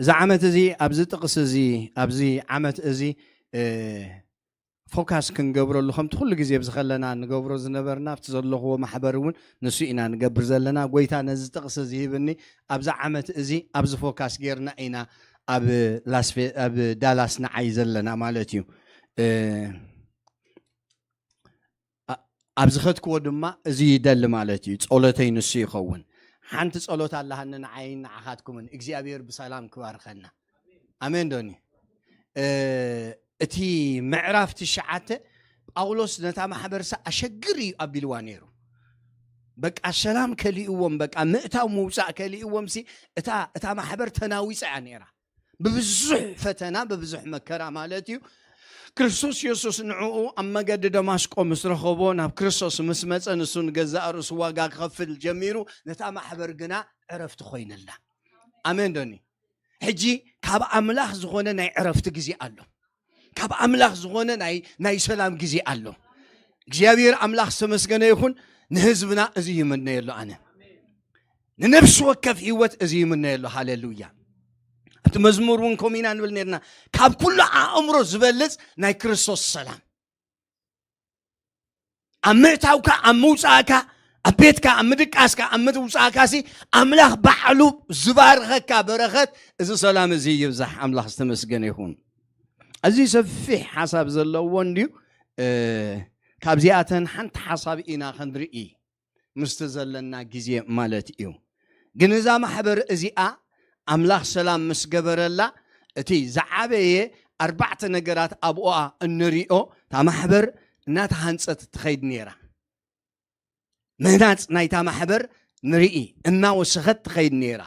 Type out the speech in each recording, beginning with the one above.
እዚ ዓመት እዚ ኣብዚ ጥቕሲ እዚ ኣብዚ ዓመት እዚ እ፣ ፎካስ ክንገብረሉ ከምቲ ኩሉ ግዜ ኣብዚ ከለና ንገብሮ ዝነበርና ኣብቲ ዘለኽዎ ማሕበር እውን ንሱ ኢና ንገብር ዘለና። ጎይታ ነዚ ጥቕሲ እዚ ሂብኒ። ኣብዚ ዓመት እዚ ኣብዚ ፎካስ ጌርና ኢና ኣብ ላስ ቬ- ኣብ ዳላስ ንዓይ ዘለና ማለት እዩ። እ፣ ኣ- ኣብ ዝኸድክዎ ድማ እዚ ይደሊ ማለት እዩ። ጸሎተይ ንሱ ይኸውን። ሓንቲ ጸሎት ኣላሃኒ ንዓይን ንዓኻትኩምን። እግዚኣብሔር ብሰላም ክባርኸና። ኣሜን ዶኒ? እ፣ እቲ ምዕራፍ ትሽዓተ ጳውሎስ ነታ ማሕበርሳ ኣሸግር እዩ ኣቢልዋ ነይሩ። በቃ ሰላም ከሊእዎም፣ በቃ ምእታው ምውፃእ ከሊእዎም ሲ እታ እታ ማሕበር ተናዊፃ እያ ነይራ። ብብዙሕ ፈተና ብብዙሕ መከራ ማለት እዩ። ክርስቶስ የሱስ ንዕኡ ኣብ መገዲ ደማስቆ ምስ ረኸቦ ናብ ክርስቶስ ምስ መፀ ንሱ ንገዛእ ርእሱ ዋጋ ክኸፍል ጀሚሩ። ነታ ማሕበር ግና ዕረፍቲ ኮይነላ። ኣሜን ዶኒ? ሕጂ ካብ ኣምላኽ ዝኾነ ናይ ዕረፍቲ ግዜ ኣሎ። ካብ ኣምላኽ ዝኾነ ናይ ናይ ሰላም ግዜ ኣሎ። እግዚኣብሔር ኣምላኽ ዝተመስገነ ይኹን። ንህዝብና እዚ ይምነየሉ ኣነ። ንነፍሲ ወከፍ ህይወት እዚ ይምነየሉ። ሃሌሉያ። እቲ መዝሙር እውን ከምኡ ኢና ንብል ነርና። ካብ ኩሉ ኣእምሮ ዝበልጽ ናይ ክርስቶስ ሰላም ኣብ ምእታውካ ኣብ ምውፃእካ ኣብ ቤትካ ኣብ ምድቃስካ ኣብ ምውፃእካ ሲ ኣምላኽ ባዕሉ ዝባርኸካ በረኸት እዚ ሰላም እዚ ይብዛሕ። ኣምላኽ ዝተመስገነ ይኹን። እዚ ሰፊሕ ሓሳብ ዘለዎ እንድዩ። ካብዚኣተን ሓንቲ ሓሳብ ኢና ክንርኢ ምስቲ ዘለና ግዜ ማለት እዩ። ግን እዛ ማሕበር እዚኣ ኣምላኽ ሰላም ምስ ገበረላ እቲ ዝዓበየ ኣርባዕተ ነገራት ኣብኦኣ እንሪኦ እታ ማሕበር እናተሃንፀት ትኸይድ ነይራ። ምህናፅ ናይታ ማሕበር ንርኢ እናወሰኸት ትኸይድ ነይራ።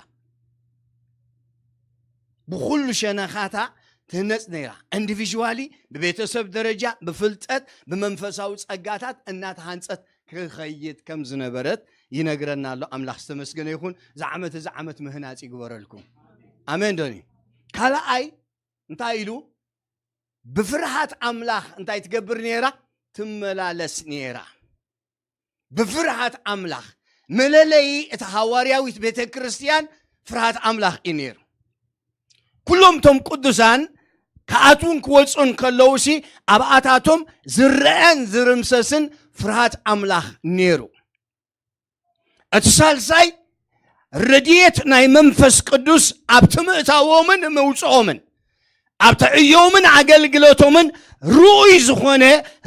ብኩሉ ሸነኻታ ትህነፅ ነይራ። ኢንዲቪዥዋሊ ብቤተሰብ ደረጃ ብፍልጠት ብመንፈሳዊ ፀጋታት እናተሃንፀት ክኸይድ ከም ዝነበረት ይነግረና ኣሎ። ኣምላኽ ዝተመስገነ ይኹን። እዚ ዓመት እዚ ዓመት ምህናፅ ይግበረልኩም። ኣሜን ዶኒ? ካልኣይ እንታይ ኢሉ? ብፍርሃት ኣምላኽ እንታይ ትገብር ነይራ? ትመላለስ ነይራ። ብፍርሃት ኣምላኽ መለለዪ እቲ ሃዋርያዊት ቤተ ክርስቲያን ፍርሃት ኣምላኽ እዩ ነይሩ። ኩሎም እቶም ቅዱሳን ክኣትውን ክወፁን ከለውሲ ኣብኣታቶም ዝረአን ዝርምሰስን ፍርሃት ኣምላኽ ነይሩ። እቲ ሳልሳይ ረድኤት ናይ መንፈስ ቅዱስ ኣብ ትምእታዎምን ምውፅኦምን ኣብ ትዕዮምን ኣገልግሎቶምን ርኡይ ዝኾነ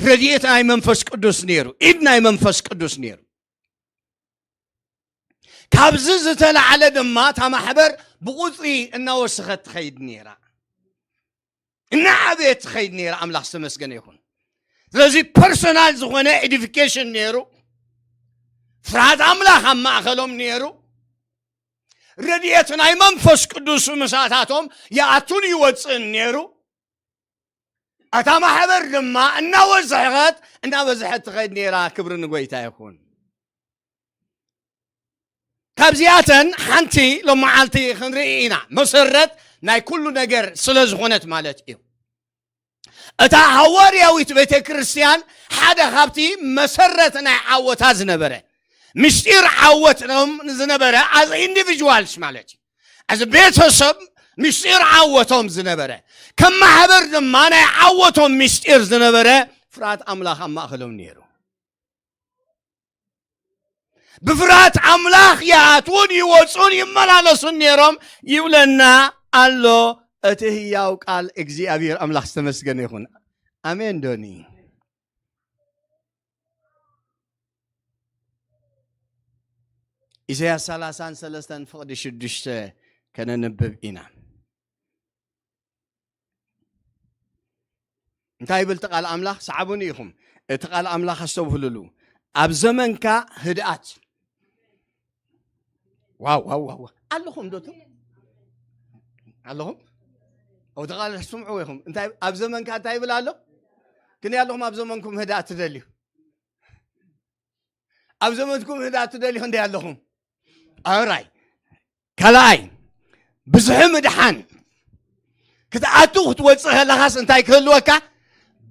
ረድኤት ናይ መንፈስ ቅዱስ ነይሩ፣ ኢድ ናይ መንፈስ ቅዱስ ነይሩ። ካብዚ ዝተላዕለ ድማ እታ ማሕበር ብቁፅሪ እናወሰኸት ትኸይድ ነይራ፣ እናዓበየት ትኸይድ ነይራ። ኣምላኽ ዝተመስገነ ይኹን። ስለዚ ፐርሶናል ዝኾነ ኤዲፊኬሽን ነይሩ፣ ፍርሃት ኣምላኽ ኣብ ማእኸሎም ነይሩ፣ ረድኤት ናይ መንፈስ ቅዱስ ምሳታቶም ይኣቱን ይወፅእን ነይሩ። እታ ማሕበር ድማ እናወሰኸት እናበዝሐት ትኸይድ ነይራ። ክብሪ ንጎይታ ይኹን። ካብዚኣተን ሓንቲ ሎመዓልቲ ክንርኢ ኢና። መሰረት ናይ ኩሉ ነገር ስለ ዝኾነት ማለት እዩ። እታ ሃዋርያዊት ቤተ ክርስቲያን ሓደ ካብቲ መሰረት ናይ ዓወታ ዝነበረ ምስጢር ዓወቶም ዝነበረ ኣዝ ኢንዲቪጅዋልስ ማለት እዩ። ኣዝ ቤተሰብ ምስጢር ዓወቶም ዝነበረ ከም ማሕበር ድማ ናይ ዓወቶም ምስጢር ዝነበረ ፍርሃት ኣምላኽ ኣብ ማእኸሎም ነይሩ። ብፍርሃት ኣምላኽ ይኣትዉን ይወፁን ይመላለሱን ነይሮም ይብለና ኣሎ እቲ ህያው ቃል እግዚኣብሔር ኣምላኽ ዝተመስገነ ይኹን። ኣሜን ዶኒ? ኢሳያስ ሰላሳን ሰለስተን ፍቕዲ ሽዱሽተ ከነንብብ ኢና። እንታይ ይብል እቲ ቃል ኣምላኽ? ሰዓቡኒ ኢኹም። እቲ ቃል ኣምላኽ ኣስተብህሉሉ። ኣብ ዘመንካ ህድኣት። ዋው ዋው ዋው ዋው። ኣለኹም ዶ እቶም? ኣለኹም? እቲ ቃል ስምዑ ኢኹም። እንታይ ኣብ ዘመንካ እንታይ ይብል ኣሎ? ክንደይ ኣለኹም ኣብ ዘመንኩም ህድኣት ትደልዩ? ኣብ ዘመንኩም ህድኣት ትደልዩ ክንደይ ኣለኹም? ኣራይ ካልኣይ ብዝሒ ምድሓን ክትኣቱ ክትወፅእ ከለኻስ እንታይ ክህልወካ?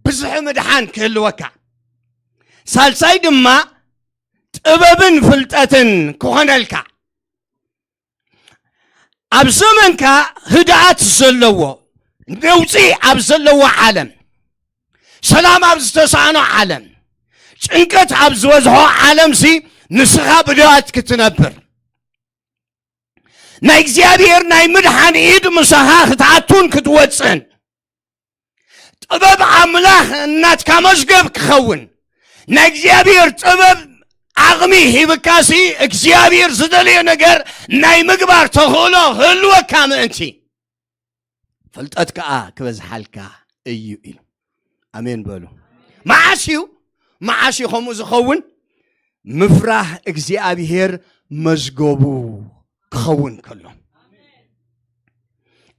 ብዝሒ ምድሓን ክህልወካ። ሳልሳይ ድማ ጥበብን ፍልጠትን ክኾነልካ። ኣብ ዘመንካ ህድኣት ዘለዎ፣ ነውጺ ኣብ ዘለዎ ዓለም፣ ሰላም ኣብ ዝተሳእኖ ዓለም፣ ጭንቀት ኣብ ዝበዝሖ ዓለምሲ ንስኻ ብድኣት ክትነብር፣ ናይ እግዚኣብሔር ናይ ምድሓን ኢድ ምሳኻ ክትኣቱን ክትወፅን፣ ጥበብ ኣምላኽ እናትካ መዝገብ ክኸውን፣ ናይ እግዚኣብሔር ጥበብ ዓቕሚ ሂብካሲ እግዚኣብሔር ዝደለዮ ነገር ናይ ምግባር ተኽእሎ ክህልወካ ምእንቲ፣ ፍልጠት ከኣ ክበዝሓልካ እዩ ኢሉ። ኣሜን በሉ። መዓስ እዩ? መዓስ እዩ ከምኡ ዝኸውን? ምፍራህ እግዚኣብሔር መዝገቡ ክኸውን ከሎ።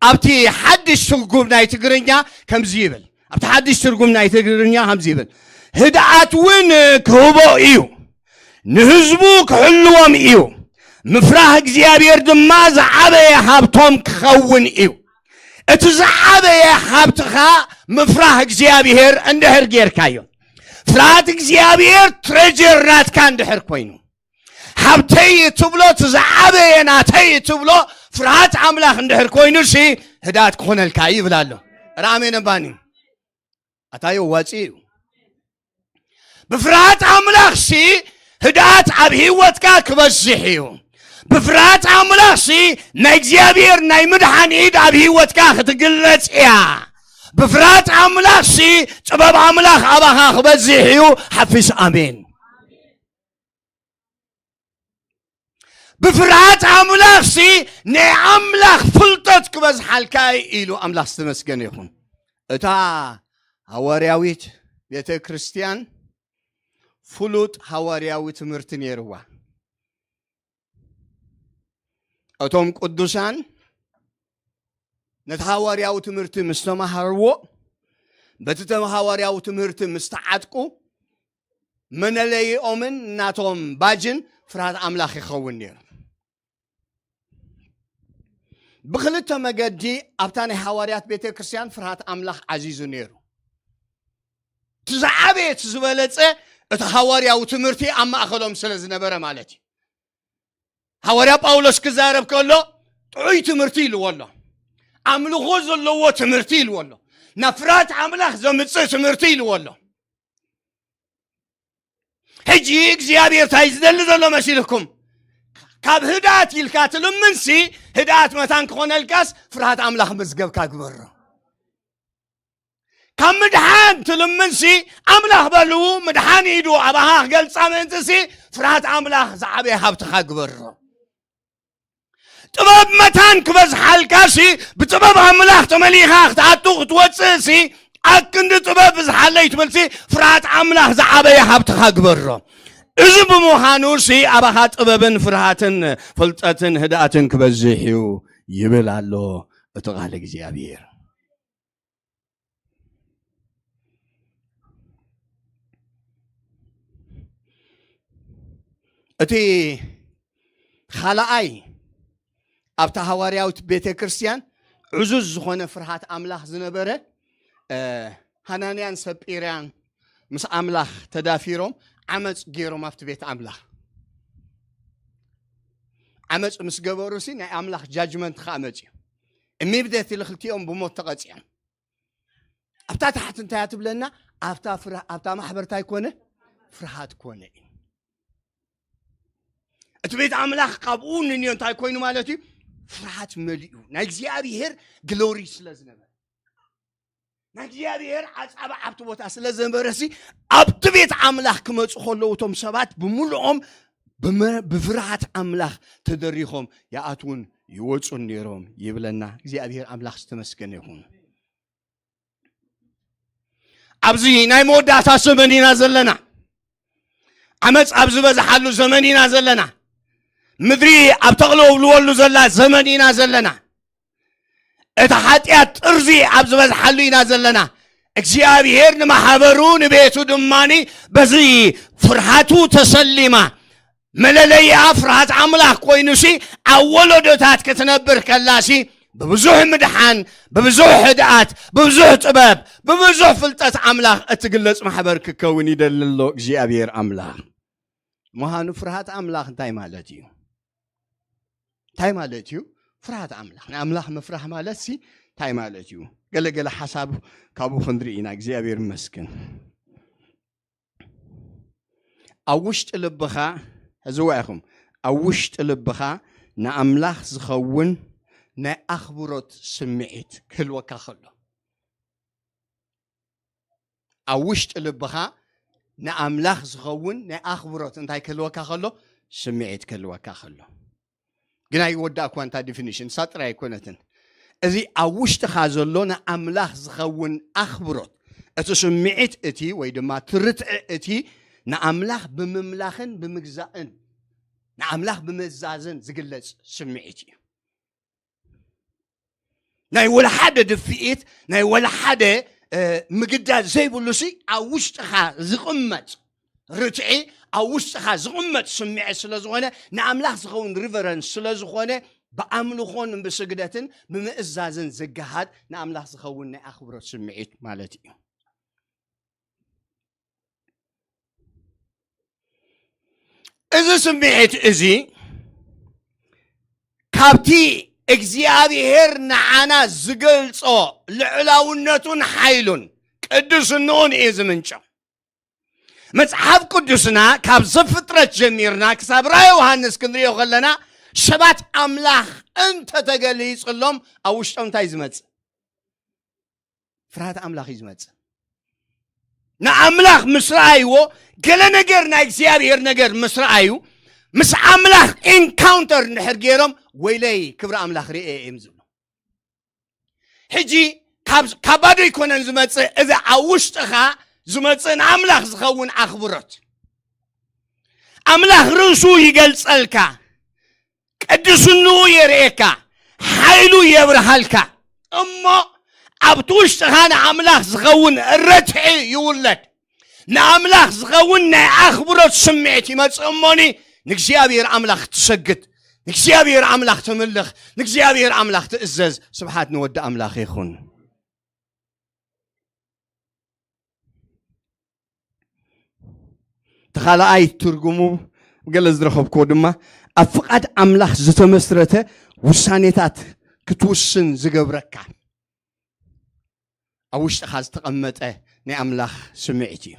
ኣብቲ ሓድሽ ትርጉም ናይ ትግርኛ ከምዚ ይብል። ኣብቲ ሓድሽ ትርጉም ናይ ትግርኛ ከምዚ ይብል፣ ህድኣት እውን ክህቦ እዩ፣ ንህዝቡ ክሕልዎም እዩ፣ ምፍራህ እግዚኣብሔር ድማ ዝዓበየ ሃብቶም ክኸውን እዩ። እቲ ዝዓበየ ሃብትኻ ምፍራህ እግዚኣብሔር እንድሕር ጌርካዮ፣ ፍርሃት እግዚኣብሔር ትሬጀር ናትካ እንድሕር ኮይኑ፣ ሃብተይ ትብሎ፣ እቲ ዝዓበየ ናተይ ትብሎ ፍርሃት ኣምላኽ እንድሕር ኮይኑ ሲ ህድኣት ክኾነልካ እዩ ይብል ኣሎ። ራሜን እባኒ ኣታዮ ዋፂ እዩ። ብፍርሃት ኣምላኽ ሲ ህድኣት ኣብ ህይወትካ ክበዝሕ እዩ። ብፍርሃት ኣምላኽ ሲ ናይ እግዚኣብሔር ናይ ምድሓን ኢድ ኣብ ህይወትካ ክትግለጽ እያ። ብፍርሃት ኣምላኽ ሲ ጥበብ ኣምላኽ ኣባኻ ክበዝሕ እዩ። ሓፊስ ኣሜን። ብፍርሃት ኣምላኽ ሲ ናይ ኣምላኽ ፍልጠት ክበዝሓልካ እዩ ኢሉ ኣምላኽ ዝተመስገነ ይኹን። እታ ሃዋርያዊት ቤተ ክርስቲያን ፍሉጥ ሃዋርያዊ ትምህርቲ ነይርዋ። እቶም ቅዱሳን ነቲ ሃዋርያዊ ትምህርቲ ምስ ተማሃርዎ፣ በቲ ተም-፣ ሃዋርያዊ ትምህርቲ ምስ ተዓጥቁ፣ መነለይኦምን ናቶም ባጅን ፍርሃት ኣምላኽ ይኸውን ነይሩ። ብኽልተ መገዲ ኣብታ ናይ ሃዋርያት ቤተ ክርስቲያን ፍርሃት ኣምላኽ ዓዚዙ ነይሩ። እቲ ዝዓበየ፣ እቲ ዝበለጸ፣ እቲ ሃዋርያዊ ትምህርቲ ኣብ ማእከሎም ስለ ዝነበረ ማለት እዩ። ሃዋርያ ጳውሎስ ክዛረብ ከሎ ጥዑይ ትምህርቲ ኢልዎ ኣሎ። ኣምልኾ ዘለዎ ትምህርቲ ኢልዎ ኣሎ። ናብ ፍርሃት ኣምላኽ ዘምጽእ ትምህርቲ ኢልዎ ኣሎ። ሕጂ እግዚኣብሔር እንታይ ዝደሊ ዘሎ መሲልኩም? ካብ ህድኣት ኢልካ ትልምንሲ፣ ህድኣት መታን ክኾነልካስ ፍርሃት ኣምላኽ መዝገብካ ግበሮ። ካብ ምድሓን ትልምንሲ፣ ኣምላኽ በሉ ምድሓን ኢዱ ኣባኻ ክገልጻ ምእንትሲ፣ ፍርሃት ኣምላኽ ዝዓበየ ሃብትኻ ግበሮ። ጥበብ መታን ክበዝሓልካሲ፣ ብጥበብ ኣምላኽ ተመሊኻ ክትኣቱ ክትወፅእሲ፣ ኣክንዲ ጥበብ ብዝሓለይ ትብልሲ፣ ፍርሃት ኣምላኽ ዝዓበየ ሃብትኻ ግበሮ። እዚ ብምዃኑሲ፣ ኣባኻ ጥበብን ፍርሃትን ፍልጠትን ህድኣትን ክበዝሕ እዩ ይብል ኣሎ እቲ ቃል እግዚኣብሔር። እቲ ኻልኣይ ኣብታ ሃዋርያዊት ቤተ ክርስቲያን ዕዙዝ ዝኾነ ፍርሃት ኣምላኽ ዝነበረ፣ እ፣ ሃናንያን ሰጲራን ምስ ኣምላኽ ተዳፊሮም ዓመፅ ገይሮም ኣብቲ ቤት ኣምላኽ። ዓመፅ ምስ ገበሩሲ ናይ ኣምላኽ ጃጅመንት ከዓ መፅዩ። ኢሚድየትሊ ክልቲኦም ብሞት ተቐፂዖም። ኣብታ ታሕቲ እንታይ እያ ትብለና? ኣብታ ፍርሃ-፣ ኣብታ ማሕበር እንታይ ኮነ? ፍርሃት ኮነ እዩ። እቲ ቤት ኣምላኽ ካብኡ ንንዮ እንታይ ኮይኑ ማለት እዩ? ፍርሃት መሊኡ። ናይ እግዚኣብሔር ግሎሪ ስለ ዝነበረ፣ ናይ እግዚኣብሔር ዓጻባ ኣብቲ ቦታ ስለ ዝነበረሲ፣ ኣብቲ ቤት ኣምላኽ ክመጹ ከለዉ እቶም ሰባት ብምሉኦም ብመ-፣ ብፍርሃት ኣምላኽ ተደሪኾም ይኣትዉን ይወጹን ነይሮም ይብለና። እግዚኣብሔር ኣምላኽ ዝተመስገነ ይኹን። ኣብዚ ናይ መወዳእታ ዘመን ኢና ዘለና። ዓመፅ ኣብ ዝበዝሓሉ ዘመን ኢና ዘለና። ምድሪ ኣብ ተቕለውልወሉ ዘላ ዘመን ኢና ዘለና። እቲ ሓጢኣት ጥርዚ ኣብ ዝበዝሓሉ ኢና ዘለና። እግዚኣብሔር ንማሕበሩ ንቤቱ ድማኒ በዚ ፍርሃቱ ተሰሊማ፣ መለለይኣ ፍርሃት ኣምላኽ ኮይኑሲ፣ ኣብ ወለዶታት ክትነብር ከላሲ፣ ብብዙሕ ምድሓን፣ ብብዙሕ ህድኣት፣ ብብዙሕ ጥበብ፣ ብብዙሕ ፍልጠት ኣምላኽ እትግለጽ ማሕበር ክከውን ይደሊ ኣሎ እግዚኣብሔር ኣምላኽ። ምዃኑ ፍርሃት ኣምላኽ እንታይ ማለት እዩ? እንታይ ማለት እዩ? ፍርሃት ኣምላኽ። ንኣምላኽ ምፍራህ ማለት ሲ እንታይ ማለት እዩ? ገለ ገለ ሓሳብ ካብኡ ክንርኢ ኢና። እግዚኣብሔር ይመስገን። ኣብ ውሽጢ ልብኻ፣ ሕዝዋ ኢኹም፣ ኣብ ውሽጢ ልብኻ ንኣምላኽ ዝኸውን ናይ ኣኽብሮት ስምዒት ክህልወካ ከሎ፣ ኣብ ውሽጢ ልብኻ ንኣምላኽ ዝኸውን ናይ ኣኽብሮት እንታይ ክህልወካ ከሎ? ስምዒት ክህልወካ ከሎ። ግን ኣይወዳእኳን እታ ዲፊኒሽን፣ እሳ ጥራይ ኣይኮነትን። እዚ ኣብ ውሽጥኻ ዘሎ ንኣምላኽ ዝኸውን ኣኽብሮት፣ እቲ ስምዒት እቲ ወይ ድማ ትርትዒ እቲ ንኣምላኽ ብምምላኽን ብምግዛእን፣ ንኣምላኽ ብምእዛዝን ዝግለጽ ስምዒት እዩ። ናይ ወላ ሓደ ድፍኢት፣ ናይ ወላ ሓደ፣ እ፣ ምግዳድ ዘይብሉ ሲ ኣብ ውሽጥኻ ዝቕመጥ ርትዒ፣ ኣብ ውሽጥኻ ዝቕመጥ ስምዒት ስለ ዝኾነ፣ ንኣምላኽ ዝኸውን ሪቨረንስ ስለ ዝኾነ፣ ብኣምልኾን ብስግደትን ብምእዛዝን ዝገሃድ ንኣምላኽ ዝኸውን ናይ ኣኽብሮት ስምዒት ማለት እዩ። እዚ ስምዒት እዚ ካብቲ እግዚኣብሔር ንዓና ዝገልጾ ልዕላውነቱን ሓይሉን ቅድስንኡን እዩ ዝምንጮ። መጽሓፍ ቅዱስና ካብ ዘፍጥረት ጀሚርና ክሳብ ራእየ ዮሃንስ ክንሪኦ ከለና፣ ሰባት ኣምላኽ እንተተገሊጽሎም ኣብ ውሽጦም እንታይ ዝመጽእ? ፍርሃት ኣምላኽ እዩ ዝመጽእ። ንኣምላኽ ምስ ረኣይዎ፣ ገለ ነገር ናይ እግዚኣብሔር ነገር ምስ ረኣዩ፣ ምስ ኣምላኽ ኢንካውንተር እንድሕር ገይሮም፣ "ወይለይ፣ ክብሪ ኣምላኽ ርእየ" እዮም ዝብሉ። ሕጂ ካብ፣ ካብ ባዶ ኣይኮነን ዝመጽእ፣ እዚ ኣብ ውሽጥኻ ዝመጽእ ንኣምላኽ ዝኸውን ኣኽብሮት። ኣምላኽ ርእሱ ይገልጸልካ፣ ቅድስንኡ የርእየካ፣ ሓይሉ የብርሃልካ። እሞ ኣብቲ ውሽጥኻ ንኣምላኽ ዝኸውን ረትዒ ይውለድ። ንኣምላኽ ዝኸውን ናይ ኣኽብሮት ስምዒት ይመጽእ እሞኒ፣ ንእግዚኣብሔር ኣምላኽ ትሰግድ፣ ንእግዚኣብሔር ኣምላኽ ተምልኽ፣ ንእግዚኣብሔር ኣምላኽ ትእዘዝ። ስብሓት ንወዲ ኣምላኽ ይኹን። እቲ ካልኣይ ትርጉሙ፣ ገለ ዝረኸብክዎ ድማ፣ ኣብ ፍቓድ ኣምላኽ ዝተመስረተ ውሳኔታት ክትውስን ዝገብረካ፣ ኣብ ውሽጥኻ ዝተቐመጠ ናይ ኣምላኽ ስምዒት እዩ።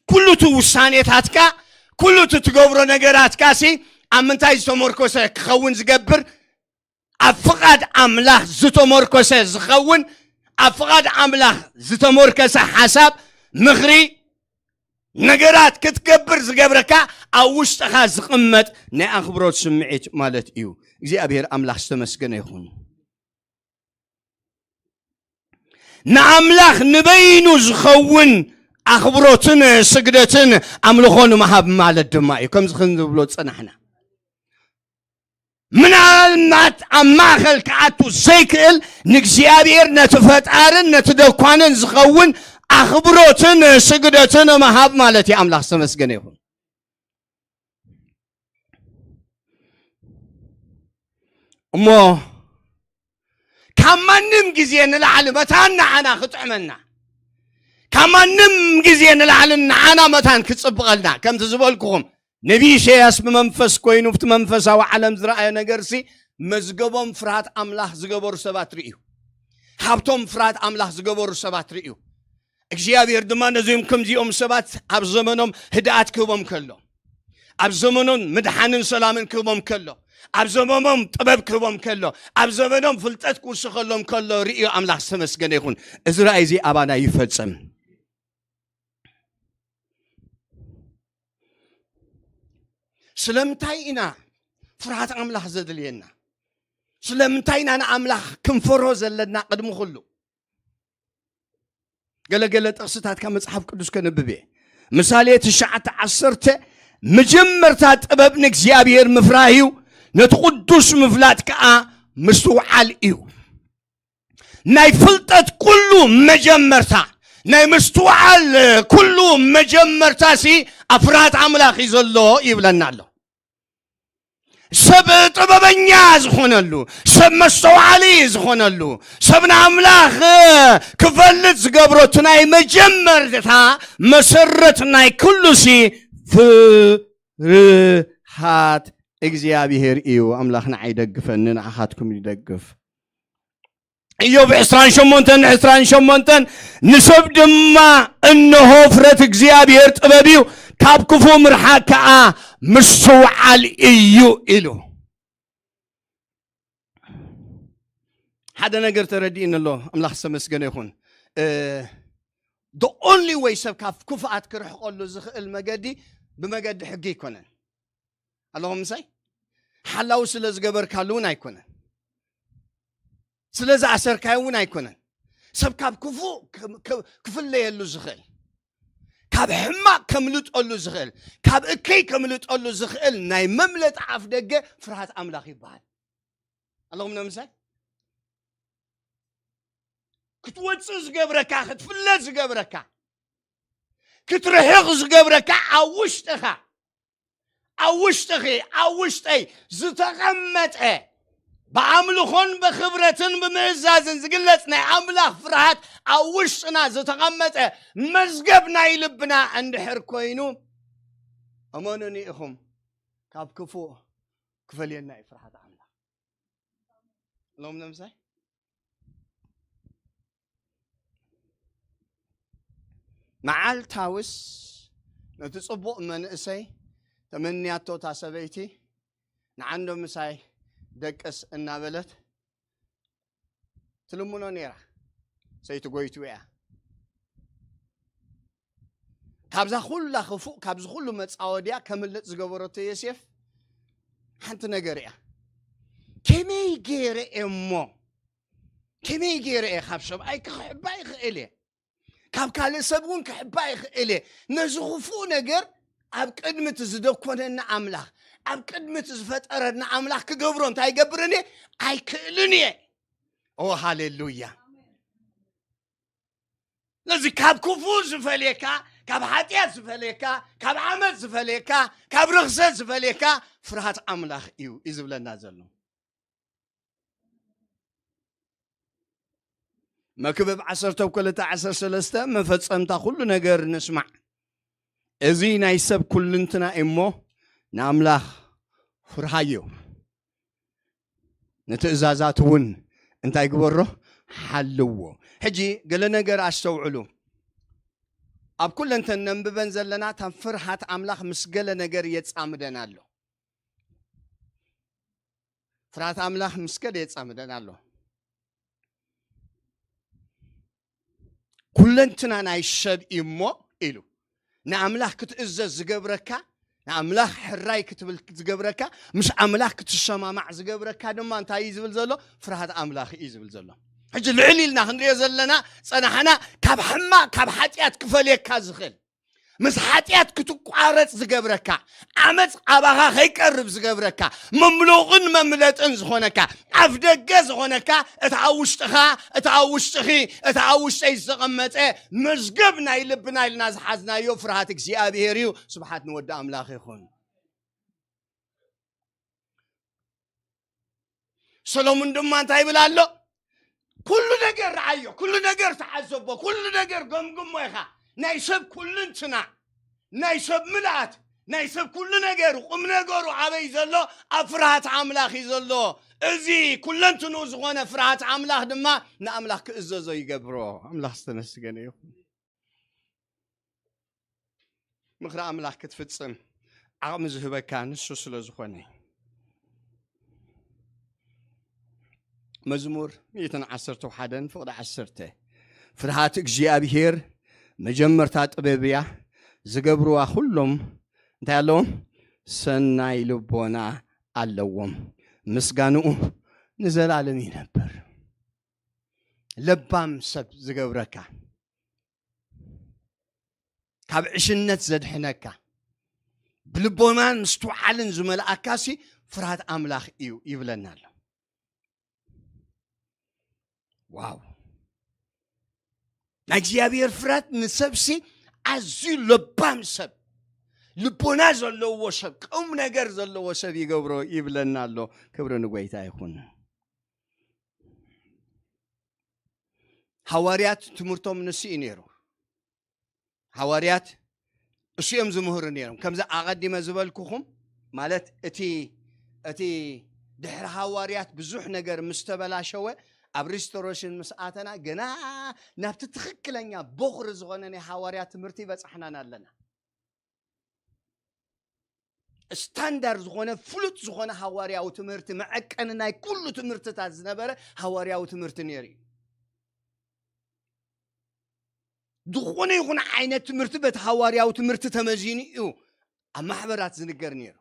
ኩሉ እቲ ውሳኔታትካ፣ ኩሉ እቲ ትገብሮ ነገራትካ ሲ ኣብ ምንታይ ዝተመርኮሰ ክኸውን ዝገብር? ኣብ ፍቓድ ኣምላኽ ዝተመርኮሰ ዝኸውን፣ ኣብ ፍቓድ ኣምላኽ ዝተመርኮሰ ሓሳብ፣ ምኽሪ፣ ነገራት ክትገብር ዝገብረካ ኣብ ውሽጥኻ ዝቕመጥ ናይ ኣኽብሮት ስምዒት ማለት እዩ። እግዚኣብሔር ኣምላኽ ዝተመስገነ ይኹን። ንኣምላኽ ንበይኑ ዝኸውን ኣኽብሮትን ስግደትን ኣምልኾ ንምሃብ ማለት ድማ እዩ። ከምዚ ክንብሎ ዝጸናሕና፣ ምናልባት ኣብ ማእከል ክኣቱ ዘይክእል፣ ንእግዚኣብሔር ነቲ ፈጣርን ነቲ ደኳንን ዝኸውን ኣኽብሮትን ስግደትን ምሃብ ማለት እዩ። ኣምላኽ ዝተመስገነ ይኹን። እሞ ካብ ማንም ግዜ ንላዕሊ መታን ንዓና ክጥዕመና፣ ካብ ማንም ግዜ ንላዕሊ ንዓና መታን ክጽብቐልና፣ ከምቲ ዝበልኩኹም፣ ነቢ ኢሳያስ ብመንፈስ ኮይኑ፣ ብቲ መንፈሳዊ ዓለም ዝረኣዮ ነገርሲ፣ መዝገቦም ፍርሃት ኣምላኽ ዝገበሩ ሰባት ርእዩ። ሃብቶም ፍርሃት ኣምላኽ ዝገበሩ ሰባት ርእዩ። እግዚኣብሔር ድማ ነዚኦም ከምዚኦም ሰባት ኣብ ዘመኖም ህድኣት ክህቦም ከሎ፣ ኣብ ዘመኖም ምድሓንን ሰላምን ክህቦም ከሎ፣ ኣብ ዘመኖም ጥበብ ክህቦም ከሎ፣ ኣብ ዘመኖም ፍልጠት ክውስኸሎም ከሎ ርእዩ ኣምላኽ ዝተመስገነ ይኹን። እዚ ራእይ እዚ ኣባና ይፈጸም። ስለምንታይ ኢና ፍርሃት ኣምላኽ ዘድልየና? ስለምንታይ ኢና ንኣምላኽ ክንፈርሆ ዘለና ቅድሚ ኩሉ? ገለገለ ጥቕስታት ካብ መጽሓፍ ቅዱስ ከነብብ እየ። ምሳሌ ትሽዓተ ዓሰርተ፣ "መጀመርታ ጥበብ ንእግዚኣብሔር ምፍራህ እዩ፣ ነቲ ቅዱስ ምፍላጥ ከኣ ምስትውዓል እዩ።" ናይ ፍልጠት ኩሉ መጀመርታ፣ ናይ ምስትውዓል ኩሉ መጀመርታሲ ኣብ ፍርሃት ኣምላኽ እዩ ዘሎ ይብለና ኣሎ። ሰብ ጥበበኛ ዝኾነሉ፣ ሰብ መስተውዓሊ ዝኾነሉ፣ ሰብ ንኣምላኽ ክፈልጥ ዝገብሮ እቲ ናይ መጀመርታ መሰረት ናይ ኩሉሲ ፍርሃት እግዚኣብሔር እዩ። ኣምላኽ ንዓይ ይደግፈኒ፣ ንዓኻትኩም ይደግፍ። ኢዮብ ዕስራን ሸሞንተን ዕስራን ሸሞንተን፣ ንሰብ ድማ እንሆ ፍረት እግዚኣብሔር ጥበብ እዩ፣ ካብ ክፉእ ምርሓቅ ከኣ ምስትውዓል እዩ ኢሉ። ሓደ ነገር ተረዲእኒ ኣሎ። ኣምላኽ ዝተመስገነ ይኹን። The only way ሰብ ካብ ክፉኣት ክርሕቀሉ ዝኽእል መገዲ ብመገዲ ሕጊ ኣይኮነን። ኣለኹም ምሳይ? ሓላው ስለ ዝገበርካሉ እውን ኣይኮነን። ስለ ዝኣሰርካዮ እውን ኣይኮነን። ሰብ ካብ ክፉእ ክፍለየሉ ዝኽእል፣ ካብ ሕማቕ ከምልጠሉ ዝኽእል፣ ካብ እከይ ከምልጠሉ ዝኽእል ናይ መምለጢ ኣፍ ደገ ፍርሃት ኣምላኽ ይበሃል። ኣለኹም ነምሳይ? ክትወፅእ ዝገብረካ፣ ክትፍለ ዝገብረካ፣ ክትርሕቕ ዝገብረካ ኣብ ውሽጥኻ፣ ኣብ ውሽጥኺ፣ ኣብ ውሽጠይ ዝተቐመጠ፣ ብኣምልኾን ብኽብረትን ብምእዛዝን ዝግለጽ ናይ ኣምላኽ ፍርሃት ኣብ ውሽጥና ዝተቐመጠ መዝገብ ናይ ልብና እንድሕር ኮይኑ፣ እመኑኒ ኢኹም፣ ካብ ክፉእ ክፈልየና እዩ ፍርሃት ኣምላኽ። ሎም ነምሳይ መዓልታውስ ነቲ ጽቡቕ መንእሰይ ተመንያቶ እታ ሰበይቲ፣ ንዓንዶ ምሳይ ደቅስ እናበለት ትልምኖ ነይራ። ሰይቲ ጎይቱ እያ። ካብዛ ኩላ ክፉእ፣ ካብዚ ኩሉ መጻወድያ ከምልጥ ዝገበረቶ ዮሴፍ ሓንቲ ነገር እያ። ከመይ ገይረ እየ እሞ፣ ከመይ ገይረ እየ ካብ ሰብኣይ ክሕባ ይኽእል እየ፣ ካብ ካልእ ሰብ እውን ክሕባ ይኽእል እየ። ነዚ ክፉእ ነገር ኣብ ቅድሚ እቲ ዝደኮነኒ ኣምላኽ፣ ኣብ ቅድሚ እቲ ዝፈጠረኒ ኣምላኽ ክገብሮ እንታይ ይገብርን እየ? ኣይክእልን እየ። ኦ ሃሌሉያ። ስለዚ ካብ ክፉእ ዝፈልየካ፣ ካብ ሓጢኣት ዝፈልየካ፣ ካብ ዓመት ዝፈልየካ፣ ካብ ርኽሰት ዝፈልየካ ፍርሃት ኣምላኽ እዩ እዩ ዝብለና ዘሎ። መክብብ ዓሰርተ ክልተ ዓሰርተ ሰለስተ፣ መፈጸምታ ኩሉ ነገር ንስማዕ። እዚ ናይ ሰብ ኩልንትና እሞ ንኣምላኽ ፍርሃዮ፣ ንትእዛዛት እውን እንታይ ግበሮ? ሓልዎ። ሕጂ ገለ ነገር ኣስተውዕሉ። ኣብ ኩለንተን ነንብበን ዘለና፣ ታም ፍርሃት ኣምላኽ ምስ ገለ ነገር የጻምደን ኣሎ። ፍርሃት ኣምላኽ ምስ ገለ የጻምደን ኣሎ። ኩለንትና ናይ ሰብ እዩ እሞ ኢሉ ንኣምላኽ ክትእዘዝ ዝገብረካ፣ ንኣምላኽ ሕራይ ክትብል ዝገብረካ፣ ምስ ኣምላኽ ክትሰማማዕ ዝገብረካ ድማ እንታይ እዩ ዝብል ዘሎ? ፍርሃት ኣምላኽ እዩ ዝብል ዘሎ። ሕጂ ልዕል ኢልና ክንሪኦ ዘለና ጸናሕና፣ ካብ ሕማቕ፣ ካብ ሓጢኣት ክፈልየካ ዝኽእል፣ ምስ ሓጢኣት ክትቋረጽ ዝገብረካ፣ ዓመጽ ኣባኻ ከይቀርብ ዝገብረካ፣ መምሉቕን መምለጥን ዝኾነካ፣ ኣፍ ደገ ዝኾነካ፣ እቲ ኣብ ውሽጥኻ፣ እቲ ኣብ ውሽጥኺ፣ እቲ ኣብ ውሽጠይ ዝተቐመጠ መዝገብ ናይ ልብና ኢልና ዝሓዝናዮ ፍርሃት እግዚኣብሔር እዩ። ስብሓት ንወዲ ኣምላኽ ይኹን። ሰሎሙን ድማ እንታይ ይብል ኣሎ? ኩሉ ነገር ረዓዮ፣ ኩሉ ነገር ተዓዘቦ፣ ኩሉ ነገር ገምግሞ ኢኻ። ናይ ሰብ ኩልንትና፣ ናይ ሰብ ምልኣት፣ ናይ ሰብ ኩሉ ነገር፣ ቁም ነገሩ ኣበይ ዘሎ? ኣብ ፍርሃት ኣምላኽ እዩ ዘሎ። እዚ ኩለንትንኡ ዝኾነ ፍርሃት ኣምላኽ ድማ ንኣምላኽ ክእዘዞ ይገብሮ። ኣምላኽ ዝተመስገነ ይኹን። ምኽሪ ኣምላኽ ክትፍጽም ዓቕሚ ዝህበካ ንሱ ስለ ዝኾነ። መዝሙር ሚእትን ዓሰርተ ሓደን ፍቕዲ ዓሰርተ፣ ፍርሃት እግዚኣብሔር መጀመርታ ጥበብ እያ፣ ዝገብርዋ ኩሎም እንታይ ኣለዎም? ሰናይ ልቦና ኣለዎም፣ ምስጋንኡ ንዘላለም ይነብር። ለባም ሰብ ዝገብረካ፣ ካብ ዕሽነት ዘድሕነካ፣ ብልቦናን ምስትውዓልን ዝመልኣካ ሲ ፍርሃት ኣምላኽ እዩ ይብለና ኣሎ። ዋው! ናይ እግዚኣብሔር ፍርሃት ንሰብሲ ኣዝዩ ለባም ሰብ፣ ልቦና ዘለዎ ሰብ፣ ቁም ነገር ዘለዎ ሰብ ይገብሮ ይብለና ኣሎ። ክብሪ ንጎይታ ይኹን። ሃዋርያት ትምህርቶም ንሱ እዩ ነይሩ። ሃዋርያት እሱ እዮም ዝምህሩ ነይሮም። ከምዚ ኣቐዲመ ዝበልኩኹም፣ ማለት እቲ እቲ ድሕሪ ሃዋርያት ብዙሕ ነገር ምስ ተበላሸወ፣ ኣብ ሪስቶሬሽን ምስ ኣተና፣ ገና ናብቲ ትኽክለኛ ቦኽሪ ዝኾነ ናይ ሃዋርያት ትምህርቲ ይበጻሕናን ኣለና። ስታንዳርድ ዝኾነ፣ ፍሉጥ ዝኾነ ሃዋርያዊ ትምህርቲ፣ መዐቀኒ ናይ ኩሉ ትምህርትታት ዝነበረ ሃዋርያዊ ትምህርቲ ነይሩ እዩ። ዝኾነ ይኹን ዓይነት ትምህርቲ በቲ ሃዋርያዊ ትምህርቲ ተመዚኑ እዩ ኣብ ማሕበራት ዝንገር ነይሩ።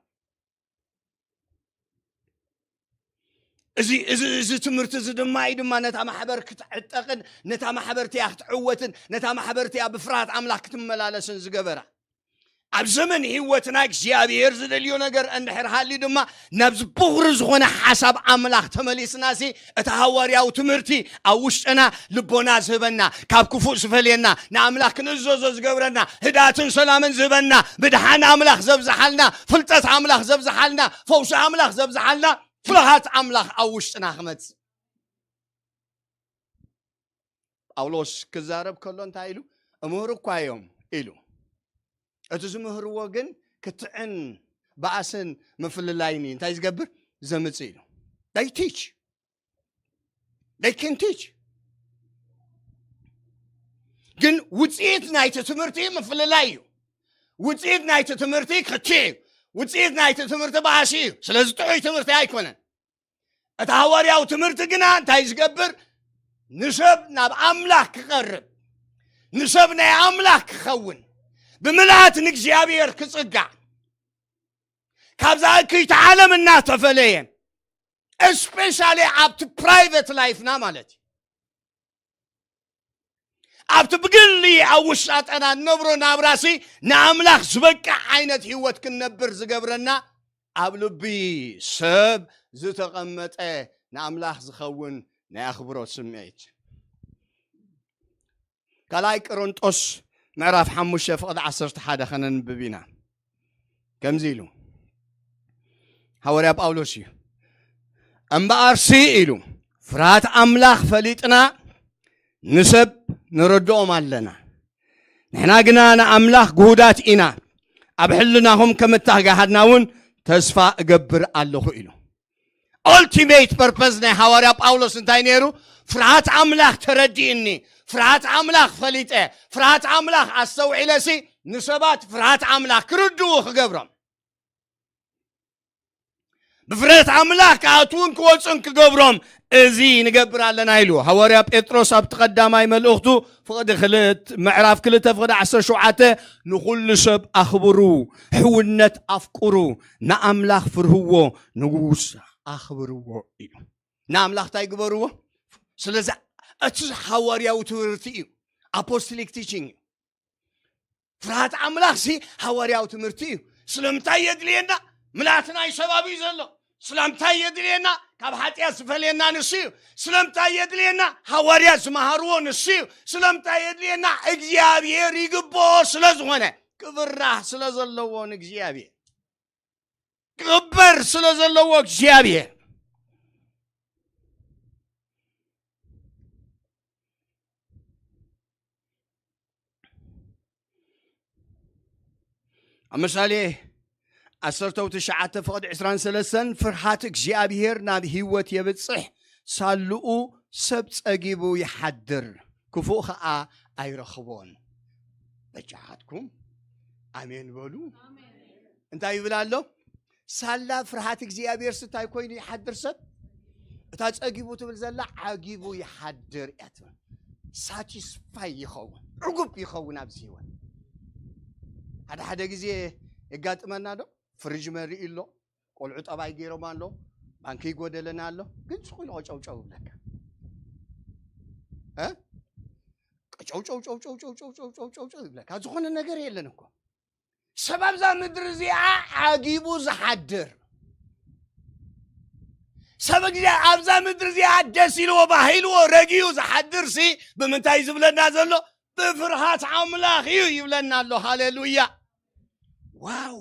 እዚ እዚ እዚ ትምህርቲ እዚ ድማ እዩ ድማ ነታ ማሕበር ክትዕጠቕን ነታ ማሕበር እቲኣ ክትዕወትን ነታ ማሕበር እቲኣ ብፍርሃት ኣምላኽ ክትመላለስን ዝገበራ። ኣብ ዘመን ህይወትና እግዚኣብሔር ዝደልዮ ነገር እንድሕር ሃልዩ ድማ ናብዚ ብኹሪ ዝኾነ ሓሳብ ኣምላኽ ተመሊስናሲ እቲ ሃዋርያዊ ትምህርቲ ኣብ ውሽጥና ልቦና ዝህበና፣ ካብ ክፉእ ዝፈልየና፣ ንኣምላኽ ክንእዘዞ ዝገብረና፣ ህድኣትን ሰላምን ዝህበና፣ ምድሓን ኣምላኽ ዘብዝሓልና፣ ፍልጠት ኣምላኽ ዘብዝሓልና፣ ፈውሲ ኣምላኽ ዘብዝሓልና፣ ፍርሃት ኣምላኽ ኣብ ውሽጥና ክመጽእ። ጳውሎስ ክዛረብ ከሎ እንታይ ኢሉ? እምህሩ እኳ እዮም ኢሉ። እቲ ዝምህርዎ ግን ክትዕን ባእስን ምፍልላይን እዩ እንታይ ዝገብር? ዘምጽእ ኢሉ። They teach. They can teach. ግን ውፅኢት ናይቲ ትምህርቲ ምፍልላይ እዩ። ውፅኢት ናይቲ ትምህርቲ ክትዕ እዩ። ውፅኢት ናይቲ ትምህርቲ ባእሲ እዩ። ስለዚ ጥዑይ ትምህርቲ ኣይኮነን። እቲ ሃዋርያዊ ትምህርቲ ግና እንታይ ዝገብር? ንሰብ ናብ ኣምላኽ ክቐርብ፣ ንሰብ ናይ ኣምላኽ ክኸውን፣ ብምልኣት ንእግዚኣብሔር ክጽጋዕ፣ ካብዛ እክይቲ ዓለም እናተፈለየ፣ እስፔሻሊ ኣብቲ ፕራይቨት ላይፍና ማለት እዩ። ኣብቲ ብግሊ ኣብ ውሽጣጠና እንነብሮ ናብራሲ ንኣምላኽ ዝበቅዕ ዓይነት ህይወት ክንነብር ዝገብረና ኣብ ልቢ ሰብ ዝተቐመጠ ንኣምላኽ ዝኸውን ናይ ኣኽብሮት ስምዒት። ካልኣይ ቆሮንጦስ ምዕራፍ ሓሙሽተ ፍቕዲ ዓሰርተ ሓደ ከነንብብ ኢና። ከምዚ ኢሉ ሓዋርያ ጳውሎስ እዩ። እምበኣርሲ ኢሉ ፍርሃት ኣምላኽ ፈሊጥና ንሰብ ንረድኦም ኣለና። ንሕና ግና ንኣምላኽ ግሁዳት ኢና። ኣብ ሕልናኹም ከም እተጋሃድና እውን ተስፋ እገብር ኣለኹ ኢሉ። ኦልቲሜት ፐርፐዝ ናይ ሃዋርያ ጳውሎስ እንታይ ነይሩ? ፍርሃት ኣምላኽ ተረዲእኒ፣ ፍርሃት ኣምላኽ ፈሊጠ፣ ፍርሃት ኣምላኽ ኣስተውዒለሲ ንሰባት ፍርሃት ኣምላኽ ክርድኡ ክገብሮም፣ ብፍርሃት ኣምላኽ ክኣትውን ክወፁን ክገብሮም እዚ ንገብር ኣለና ኢሉ። ሃዋርያ ጴጥሮስ ኣብቲ ቀዳማይ መልእኽቱ ፍቕዲ ክልት ምዕራፍ ክልተ ፍቕዲ ዓሰርተ ሸውዓተ ንኹሉ ሰብ ኣኽብሩ፣ ሕውነት ኣፍቅሩ፣ ንኣምላኽ ፍርህዎ፣ ንጉስ ኣኽብርዎ ኢሉ። ንኣምላኽ እንታይ ግበርዎ? ስለዚ እቲ ሃዋርያዊ ትምህርቲ እዩ፣ ኣፖስቶሊክ ቲቺንግ እዩ። ፍርሃት ኣምላኽ ሲ ሃዋርያዊ ትምህርቲ እዩ። ስለምንታይ የድልየና? ምልኣት ናይ ሰባብ እዩ ዘሎ። ስለምንታይ የድልየና? ካብ ሓጢኣት ዝፈልየና ንሱ እዩ። ስለምንታይ የድልየና? ሃዋርያት ዝመሃርዎ ንሱ እዩ። ስለምንታይ የድልየና? እግዚኣብሔር ይግብኦ ስለ ዝኾነ፣ ክብራህ ስለ ዘለዎ ንእግዚኣብሔር፣ ክኽበር ስለ ዘለዎ እግዚኣብሔር። ኣብ ምሳሌ ዓሰርተው ትሽዓተ ፍቕዲ ዕስራን ሰለስተን ፍርሃት እግዚኣብሔር ናብ ህይወት የብጽሕ፣ ሳልኡ ሰብ ጸጊቡ ይሓድር፣ ክፉእ ኸኣ ኣይረኽቦን። በጃኻትኩም ኣሜን በሉ። እንታይ ይብል ኣሎ? ሳላ ፍርሃት እግዚኣብሔር ስታይ ኮይኑ ይሓድር ሰብ። እታ ጸጊቡ ትብል ዘላ ዓጊቡ ይሓድር እያ ትብል። ሳቲስፋይ ይኸውን፣ ዕጉብ ይኸውን ኣብዚ ህይወት። ሓደ ሓደ ግዜ የጋጥመና ዶ? ፍሪጅ መሪእ ኣሎ፣ ቆልዑ ጠባይ ገይሮም ኣሎ፣ ባንኪ ይጎደለና ኣሎ፣ ግን ስቕ ኢሉ ቀጨውጨው ይብለካ። እ? ቀጨውጨው ጨውጨው ጨውጨው ጨውጨው ይብለካ። ዝኾነ ነገር የለን እኮ። ሰብ ኣብዛ ምድሪ እዚኣ ዓጊቡ ዝሓድር፣ ሰብ እግዚኣብ ኣብዛ ምድሪ እዚኣ ደስ ኢልዎ ባህልዎ ረጊዩ ዝሓድር ሲ ብምንታይ ዝብለና ዘሎ? ብፍርሃት ኣምላኽ እዩ ይብለና ኣሎ። ሃሌሉያ! ዋው!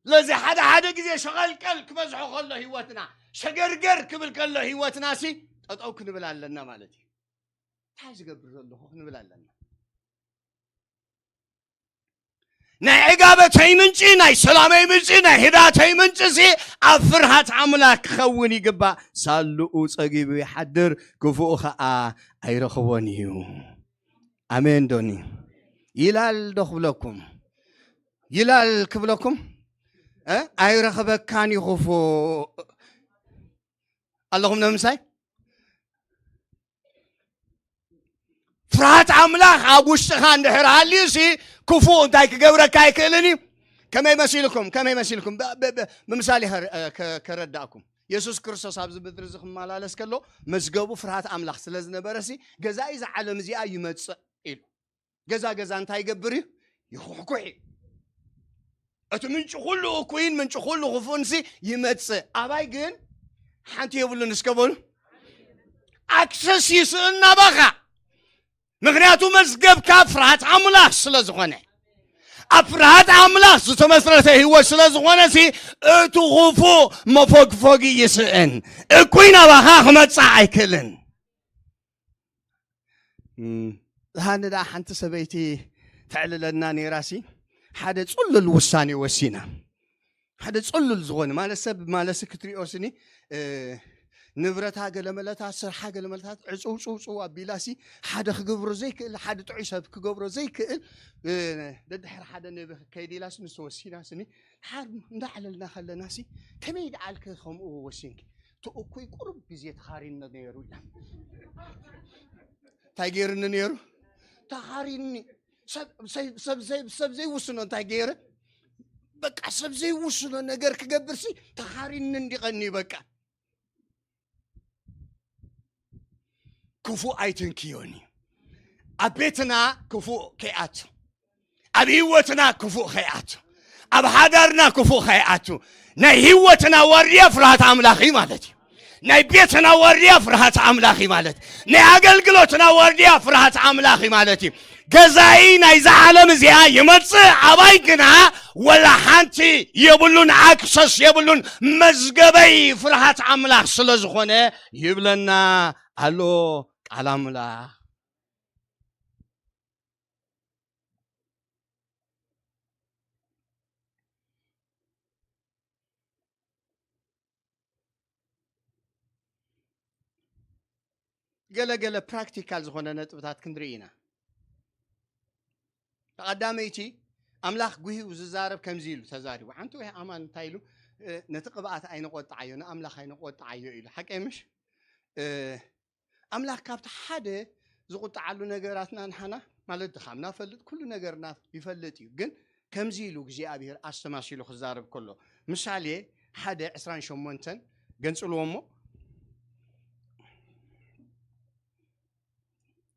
ስለዚ ሓደ ሓደ ግዜ ሸቐልቀል ክበዝሖ ከሎ ህይወትና፣ ሸገርገር ክብል ከሎ ህይወትና ሲ ጠጠው ክንብል ኣለና ማለት እዩ። እንታይ ዝገብር ዘለኹ ክንብል ኣለና። ናይ ዕጋበተይ ምንጪ፣ ናይ ሰላመይ ምንጪ፣ ናይ ህዳተይ ምንጪ ሲ ኣብ ፍርሃት ኣምላኽ ክኸውን ይግባእ። ሳልኡ ጸጊቡ ይሓድር፣ ክፉእ ኸኣ ኣይረኽቦን እዩ። ኣሜን ዶኒ? ይላል ዶ ክብለኩም? ይላል ክብለኩም? እ? ኣይረኽበካን እዩ ክፉእ። ኣለኹም ነምሳይ? ፍርሃት ኣምላኽ ኣብ ውሽጥኻ እንድሕር ሃልዩ ሲ ክፉእ እንታይ ክገብረካ ኣይክእልን እዩ። ከመይ መሲልኩም? ከመይ መሲልኩም? ብ-፣ ብ-፣ ብ-፣ ብምሳሌ ከረ-፣ ከ-፣ ከረዳእኩም። የሱስ ክርስቶስ ኣብዚ ምድሪ እዚ ክመላለስ ከሎ መዝገቡ ፍርሃት ኣምላኽ ስለ ዝነበረ ሲ ገዛኢ እዛ ዓለም እዚኣ ይመጽእ ኢሉ። ገዛ ገዛ እንታይ ይገብር እዩ? ይኹሕኩሕ እዩ። እቲ ምንጪ ኩሉ እኩይን ምንጪ ኩሉ ክፉእን ሲ ይመጽእ። ኣባይ ግን ሓንቲ የብሉን። እስከ በሉ፣ ኣክሰስ ይስእን ናባኻ። ምኽንያቱ መዝገብካ ፍርሃት ኣምላኽ ስለ ዝኾነ፣ ኣብ ፍርሃት ኣምላኽ ዝተመስረተ ህይወት ስለ ዝኾነ ሲ እቲ ክፉእ መፎግፎጊ ይስእን። እኩይ ናባኻ ክመጽእ ኣይክእልን። እም፣ ሃኒ ደኣ ሓንቲ ሰበይቲ ተዕልለና ነይራ ሲ ሓደ ጽሉል ውሳኔ ወሲና። ሓደ ጽሉል ዝኾነ ማለት ሰብ ማለሲ ክትሪኦ ስኒ፣ እ፣ ንብረታ ገለመለታ፣ ስርሓ ገለመለታ ዕጽው ጽው ጽው ኣቢላ ሲ ሓደ ክገብሮ ዘይክእል፣ ሓደ ጥዑይ ሰብ ክገብሮ ዘይክእል፣ እ፣ ደድሕሪ ሓደ ነቢ ክከይድ ኢላ ሲ ንሱ ወሲና ስኒ ሓር እንዳዕለልና ከለና ሲ ከመይ ደኣልከ ከምኡ ወሲንኪ? እቲ እኩይ ቁሩብ ግዜ ተኻሪኒ ነይሩ ኢላ። እንታይ ገይርኒ ነይሩ? ተኻሪኒ። ሰብ፣ ሰብ፣ ሰብ፣ ሰብ፣ ሰብ ዘይውስኖ እንታይ ገይረ? በቃ ሰብ ዘይውስኖ ነገር ክገብር ሲ ተኻሪኒ እንዲቐኒ በቃ። ክፉእ ኣይትንክዮኒ። ኣብ ቤትና ክፉእ ከይኣቱ፣ ኣብ ህይወትና ክፉእ ከይኣቱ፣ ኣብ ሓዳርና ክፉእ ከይኣቱ። ናይ ህይወትና ዋርድያ ፍርሃት ኣምላኽ እዩ ማለት እዩ። ናይ ቤትና ዋርድያ ፍርሃት ኣምላኽ እዩ ማለት፣ ናይ ኣገልግሎትና ዋርድያ ፍርሃት ኣምላኽ እዩ ማለት እዩ። ገዛኢ ናይዛ ዓለም እዚኣ ይመጽእ፣ ኣባይ ግና ወላ ሓንቲ የብሉን፣ ኣክሰስ የብሉን። መዝገበይ ፍርሃት ኣምላኽ ስለ ዝኾነ ይብለና ኣሎ ቃል ኣምላኽ። ገለ ገለ ፕራክቲካል ዝኾነ ነጥብታት ክንርኢ ኢና። ቀዳመይቲ፣ ኣምላኽ ጉሂኡ ዝዛረብ ከምዚ ኢሉ ተዛሪቡ። ሓንቲ ወይ ኣማን እንታይ ኢሉ? እ፣ ነቲ ቅብኣት ኣይንቆጥዓዮ፣ ንኣምላኽ ኣይንቆጥዓዮ ኢሉ። ሓቀይ ምሽ? እ፣ ኣምላኽ ካብቲ ሓደ ዝቁጥዓሉ ነገራትና ንሓና ማለት ድኻምና ፈልጥ፣ ኩሉ ነገርና ይፈልጥ እዩ። ግን ከምዚ ኢሉ እግዚኣብሔር ኣስተማሲሉ ክዛረብ ከሎ፣ ምሳሌ ሓደ ዕስራን ሸሞንተን ገንጽልዎ እሞ፣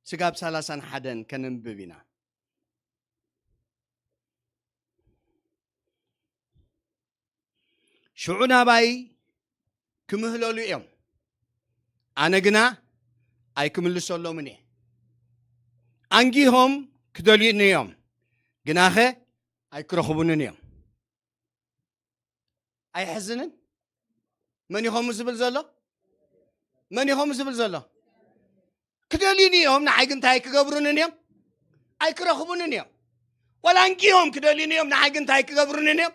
ስጋብ ሰላሳን ሓደን ከነንብብ ኢና። ሽዑ ናባይ ክምህለሉ እዮም፣ ኣነ ግና ኣይክምልሰሎምን እየ። ኣንጊሆም ክደልዩኒ እዮም፣ ግናኸ ኣይክረኽቡንን እዮም። ኣይሕዝንን? መን ኢኸም ዝብል ዘሎ? መን ኢኸም ዝብል ዘሎ? ክደልዩኒ እዮም፣ ንዓይ ግን እንታይ ክገብሩንን እዮም? ኣይክረኽቡንን እዮም። ዋላ ኣንጊሆም ክደልዩኒ እዮም፣ ንዓይ ግን እንታይ ክገብሩንን እዮም?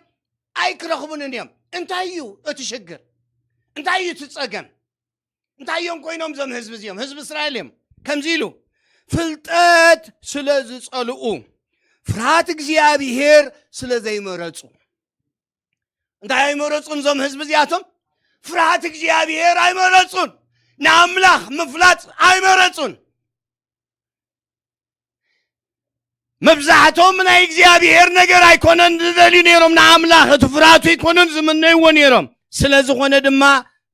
ኣይክረኽቡንን እዮም። እንታይ እዩ እቲ ሽግር? እንታይ እዩ እቲ ጸገም? እንታይ እዮም ኮይኖም እዞም ህዝቢ እዚኦም? ህዝቢ እስራኤል እዮም። ከምዚ ኢሉ፣ ፍልጠት ስለ ዝጸልኡ፣ ፍርሃት እግዚኣብሔር ስለ ዘይመረጹ። እንታይ ኣይመረጹን እዞም ህዝቢ እዚኣቶም? ፍርሃት እግዚኣብሔር ኣይመረጹን። ንኣምላኽ ምፍላጥ ኣይመረጹን። መብዛሕትኦም ናይ እግዚኣብሔር ነገር ኣይኮነን ዝደልዩ ነይሮም፣ ንኣምላኽ እቲ ፍርሃቱ ኣይኮነን ዝምነይዎ ነይሮም። ስለ ዝኾነ ድማ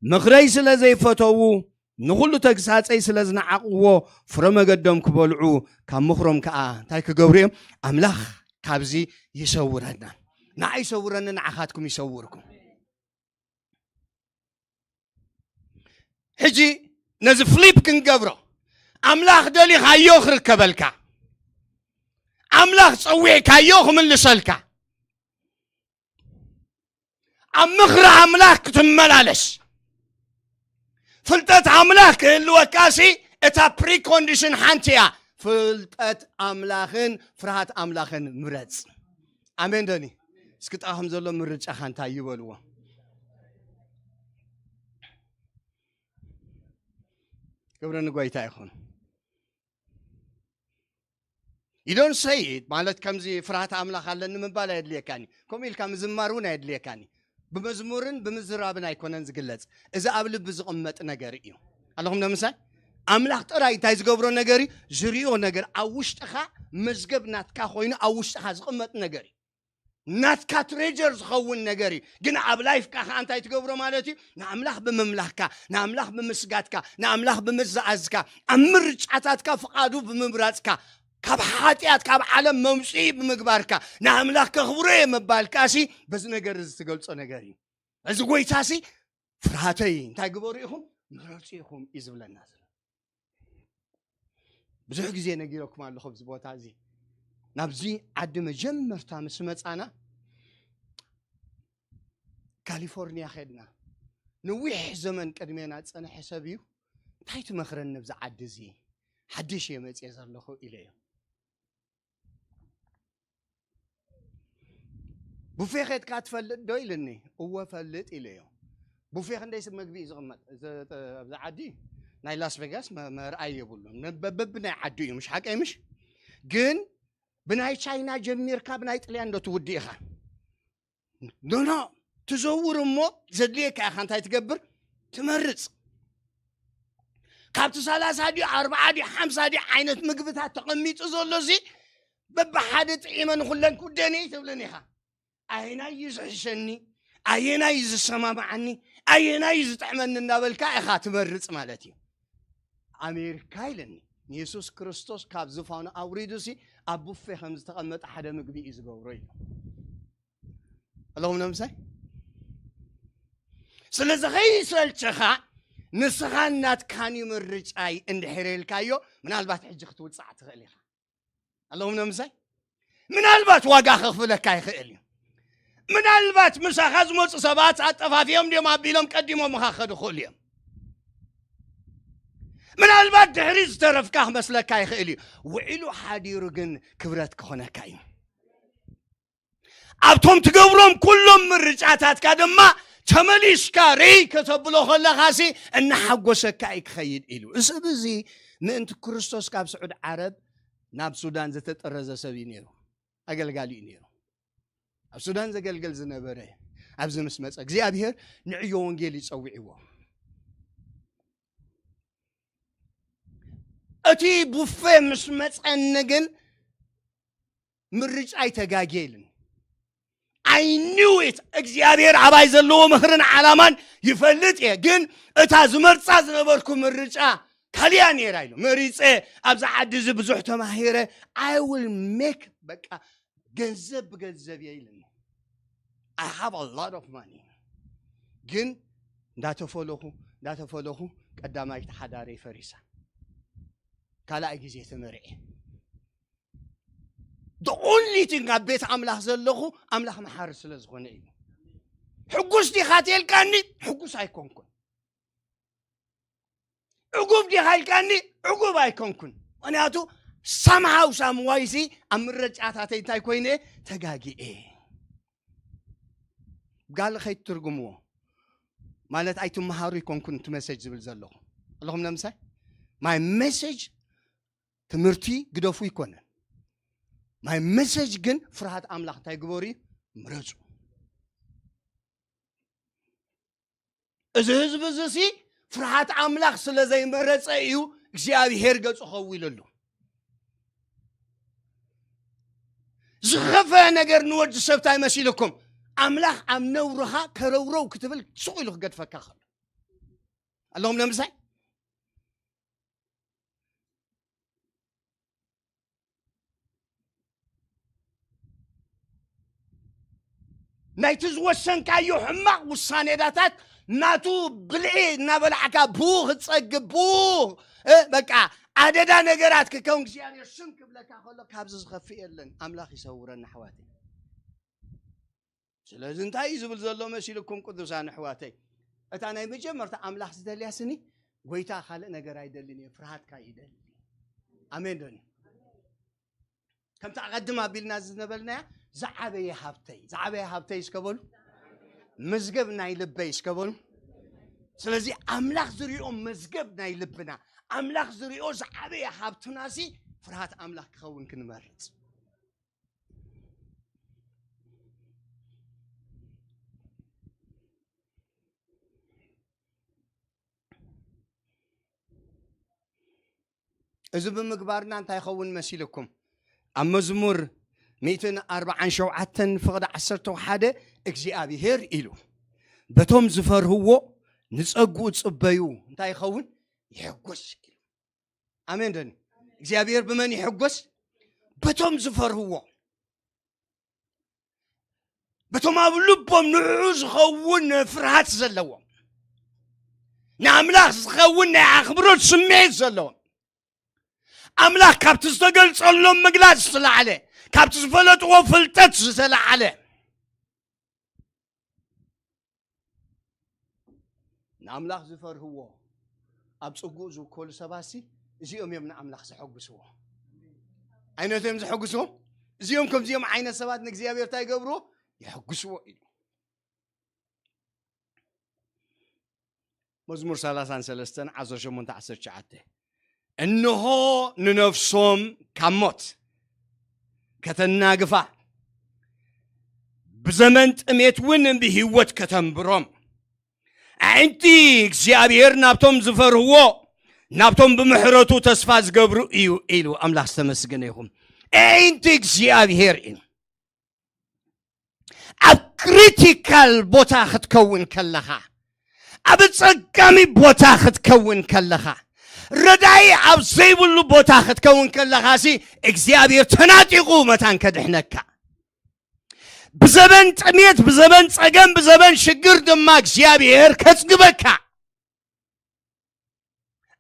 ምኽረይ ስለ ዘይፈተዉ፣ ንኹሉ ተግሳጸይ ስለ ዝነዓቕዎ፣ ፍረ መገዶም ክበልዑ፣ ካብ ምኽሮም ከኣ እንታይ ክገብሩ እዮም? ኣምላኽ ካብዚ ይሰውረና። ንዓይ ይሰውረኒ፣ ንዓኻትኩም ይሰውርኩም። ሕጂ ነዚ ፍሊፕ ክንገብሮ፣ ኣምላኽ ደሊኻዮ ክርከበልካ፣ ኣምላኽ ጸዊዕካዮ ክምልሰልካ፣ ኣብ ምኽሪ ኣምላኽ ክትመላለስ፣ ፍልጠት ኣምላኽ ክህልወካሲ እታ ፕሪኮንዲሽን ሓንቲ እያ። ፍልጠት ኣምላኽን ፍርሃት ኣምላኽን ምረጽ። ኣሜን ዶኒ? እስኪ ጥቓኹም ዘሎ ምርጫኻ እንታይ እዩ በልዎ። ክብሪ ንጎይታ ይኹን። You don't say it ማለት ከምዚ ፍርሃት ኣምላኽ ኣለኒ ምባል ኣየድልየካኒ። ከምኡ ኢልካ ምዝማር እውን ኣየድልየካኒ። ብመዝሙርን ብምዝራብን ኣይኮነን ዝግለጽ። እዚ ኣብ ልቢ ዝቕመጥ ነገር እዩ። ኣለኹም ዶ ምሳይ? ኣምላኽ ጥራይ እንታይ ዝገብሮ ነገር እዩ? ዝሪኦ ነገር ኣብ ውሽጥኻ መዝገብ ናትካ ኮይኑ ኣብ ውሽጥኻ ዝቕመጥ ነገር እዩ። ናትካ ትሬጀር ዝኸውን ነገር እዩ። ግን ኣብ ላይፍካ ከዓ እንታይ ትገብሮ ማለት እዩ? ንኣምላኽ ብምምላኽካ፣ ንኣምላኽ ብምስጋድካ፣ ንኣምላኽ ብምዝኣዝካ፣ ኣብ ምርጫታትካ ፍቓዱ ብምምራጽካ፣ ካብ ሓጢኣት ካብ ዓለም መውፅኢ ብምግባርካ፣ ንኣምላኽ ከኽብሮ እየ ምባልካ ሲ በዚ ነገር እዚ ትገልጾ ነገር እዩ። እዚ ጎይታ ሲ ፍርሃተይ እንታይ ግበሩ ኢኹም? ምረፁ ኢኹም እዩ ዝብለና ዘሎ። ብዙሕ ግዜ ነጊረኩም ኣለኹ ኣብዚ ቦታ እዚ። ናብዚ ዓዲ መጀመርታ ምስ መጻና ካሊፎርኒያ ኸድና። ነዊሕ ዘመን ቅድሜና ዝጸንሐ ሰብ እዩ። እንታይ ትመኽረኒ ኣብዚ ዓዲ እዚ? ሓድሽ እየ መጽየ ዘለኹ ኢለዮ። ቡፌ ኸድካ ትፈልጥ ዶ ኢልኒ። እወ ፈልጥ ኢለዮ። ቡፌ ክንደይ ስብ መግቢ እዩ ዝቕመጥ? እዚ፣ ኣብዚ ዓዲ ናይ ላስ ቬጋስ መ-፣ መርኣይ የብሉን። በ-፣ በብናይ ዓዱ እዩ፣ ምሽ ሓቀይ ምሽ? ግን ብናይ ቻይና ጀሚርካ ብናይ ጥልያን ዶ ትውድእ ኢኻ? ኖ፣ ኖ፣ ትዘውር እሞ ዘድልየካ ኢኻ እንታይ ትገብር? ትመርጽ። ካብቲ ሰላሳ ድዩ ኣርብዓ ድዩ ሓምሳ ድዩ ዓይነት ምግብታት ተቐሚጡ ዘሎ እዚ በብሓደ ጥዒመ ንኹለን ክውደን እየ ትብልን ኢኻ። ኣየናይ እዩ ዝሕሸኒ? ኣየናይ እዩ ዝሰማማዓኒ? ኣየናይ እዩ ዝጥዕመኒ እናበልካ ኢኻ ትመርጽ ማለት እዩ። ኣሜሪካ ኢለኒ፣ ንየሱስ ክርስቶስ ካብ ዝፋኑ ኣውሪዱ ሲ ኣብ ቡፌ ከም ዝተቐመጠ ሓደ ምግቢ እዩ ዝገብሮ ኢሉ። ኣለኹም ነምሳይ? ስለዚ ከይሰልቸኻ ንስኻን ናትካን እዩ ምርጫይ እንድሕር ኢልካዮ፣ ምናልባት ሕጂ ክትውጻዕ ትኽእል ኢኻ። ኣለኹም ነምሳይ? ምናልባት ዋጋ ከኽፍለካ ይኽእል እዩ። ምናልባት ምሳኻ ዝመፁ ሰባት ኣጠፋፊኦም ድዮም ኣቢሎም ቀዲሞምኻ ክኸዱ ይኽእሉ እዮም። ምናልባት ድሕሪ ዝተረፍካ ክመስለካ ይኽእል እዩ። ውዒሉ ሓዲሩ ግን ክብረት ክኾነካ እዩ። ኣብቶም ትገብሮም ኩሎም ምርጫታትካ ድማ ተመሊስካ ርይ ከተብሎ ከለኻሲ እናሓጎሰካ እዩ ክኸይድ ኢሉ። እዚ ሰብ እዚ ምእንቲ ክርስቶስ ካብ ስዑድ ዓረብ ናብ ሱዳን ዝተጠረዘ ሰብ እዩ ነይሩ። ኣገልጋሊ እዩ ነይሩ። ኣብ ሱዳን ዘገልገል ዝነበረ ኣብዚ ምስ መጸ እግዚኣብሔር ንዕዮ ወንጌል ይጸውዕዎ። እቲ ቡፌ ምስ መጸኒ ግን ምርጫይ ተጋግየ ኢሉኒ። I knew it። እግዚኣብሔር ኣባይ ዘለዎ ምኽርን ዓላማን ይፈልጥ እየ። ግን እታ ዝመርጻ ዝነበርኩ ምርጫ ካልያ ነይራ ኢሉ። መሪጸ ኣብዚ ዓዲ እዚ ብዙሕ ተማሂረ። I will make በቃ ገንዘብ ብገንዘብ እየ ኢሉኒ። I have a lot of money። ግን እንዳተፈለኹ እንዳተፈለኹ ቀዳማይቲ ሓዳረይ ፈሪሳ። ካልኣይ ግዜ ተመርዐ። The only thing ኣብ ቤት ኣምላኽ ዘለኹ ኣምላኽ መሓሪ ስለ ዝኾነ እዩ። ሕጉስ ዲኻ ተልካኒ? ሕጉስ ኣይኮንኩን። ዕጉብ ዲኻ ኢልካኒ? ዕጉብ ኣይኮንኩን። ምኽንያቱ ሳምሃው ሳምዋይሲ ኣብ ምረጫታተይ እንታይ ኮይነ ተጋጊኤ። ጋል ከይትትርጉምዎ ማለት ኣይትመሃሩ ይኮንኩን እቲ መሰጅ ዝብል ዘለኹ ኣለኹም ነምሳይ ማይ መሰጅ ትምህርቲ ግደፉ ይኮነን። ማይ መሰጅ ግን ፍርሃት ኣምላኽ እንታይ ግበሩ እዩ? ምረፁ። እዚ ህዝቢ እዚ ሲ ፍርሃት ኣምላኽ ስለ ዘይመረፀ እዩ እግዚኣብሄር ገፁ ከዊለሉ። ዝኸፈ ነገር ንወዲ ሰብ እንታይ መሲልኩም? ኣምላኽ ኣብ ነውርኻ ከረውረው ክትብል ስቕ ኢሉ ክገድፈካ ከሎ ኣለኹም ነምሳይ ናይቲ ዝወሰንካዮ ሕማቕ ውሳኔዳታት ናቱ ብልዒ እናበላዕካ ብኡ ክትጸግብ ብኡ እ፣ በቃ ኣደዳ ነገራት ክከውን እግዚኣብሔር ስም ክብለካ ከሎ ካብዚ ዝኸፍእ የለን። ኣምላኽ ይሰውረና ኣሕዋተይ። ስለዚ እንታይ እዩ ዝብል ዘሎ መሲልኩም ቅዱሳን ኣሕዋተይ? እታ ናይ መጀመርታ ኣምላኽ ዝደልያ ስኒ ጎይታ ካልእ ነገር ኣይደልን እየ፣ ፍርሃትካ ይደሊ። ኣሜን ዶኒ? ከምቲ ኣቐድም ኣቢልና ዝነበልናያ ዝዓበየ ሃብተይ፣ ዝዓበየ ሃብተይ እስከ በሉ፣ መዝገብ ናይ ልበይ እስከ በሉ። ስለዚ ኣምላኽ ዝሪኦ መዝገብ ናይ ልብና፣ ኣምላኽ ዝሪኦ ዝዓበየ ሃብትናሲ ፍርሃት ኣምላኽ ክኸውን ክንመርጽ። እዚ ብምግባርና እንታይ ይኸውን መሲልኩም? ኣብ መዝሙር ሚእትን ኣርባዓን ሸውዓተን ፍቕዲ ዓሰርተ ሓደ እግዚኣብሔር ኢሉ፣ በቶም ዝፈርህዎ ንጸግኡ ጽበዩ እንታይ ይኸውን? ይሕጎስ ኢሉ። ኣሜን። ደኒ እግዚኣብሔር ብመን ይሕጎስ? በቶም ዝፈርህዎ፣ በቶም ኣብ ልቦም ንዕኡ ዝኸውን ፍርሃት ዘለዎም፣ ንኣምላኽ ዝኸውን ናይ ኣኽብሮት ስምዒት ዘለዎም፣ ኣምላኽ ካብቲ ዝተገልጸሎም ምግላጽ ዝለዓለ፣ ካብቲ ዝፈለጥዎ ፍልጠት ዝተለዓለ፣ ንኣምላኽ ዝፈርህዎ ኣብ ጽጉኡ ዝውከሉ ሰባትሲ እዚኦም እዮም ንኣምላኽ ዘሐጉስዎ። ኣይነቶም እዮም ዘሐጉስዎ? እዚኦም ከምዚኦም ዓይነት ሰባት ንእግዚኣብሔር እንታይ ይገብርዎ? የሐጉስዎ ኢሉ። መዝሙር ሰላሳን ሰለስተን ዓሰርተ ሸሞንተ ዓሰርተ ትሽዓተ፣ እንሆ ንነፍሶም ካብ ሞት ከተናግፋ፣ ብዘመን ጥሜት እውን ብህይወት ከተንብሮም፣ ኣዒንቲ እግዚኣብሔር ናብቶም ዝፈርህዎ፣ ናብቶም ብምሕረቱ ተስፋ ዝገብሩ እዩ ኢሉ። ኣምላኽ ዝተመስገነ ይኹን። ኣዒንቲ እግዚኣብሔር እዩ። ኣብ ክሪቲካል ቦታ ክትከውን ከለኻ፣ ኣብ ጸጋሚ ቦታ ክትከውን ከለኻ፣ ረዳኢ ኣብ ዘይብሉ ቦታ ክትከውን ከለኻሲ እግዚኣብሔር ተናጢቑ መታን ከድሕነካ። ብዘበን ጥሜት፣ ብዘበን ጸገም፣ ብዘበን ሽግር ድማ እግዚኣብሔር ከጽግበካ።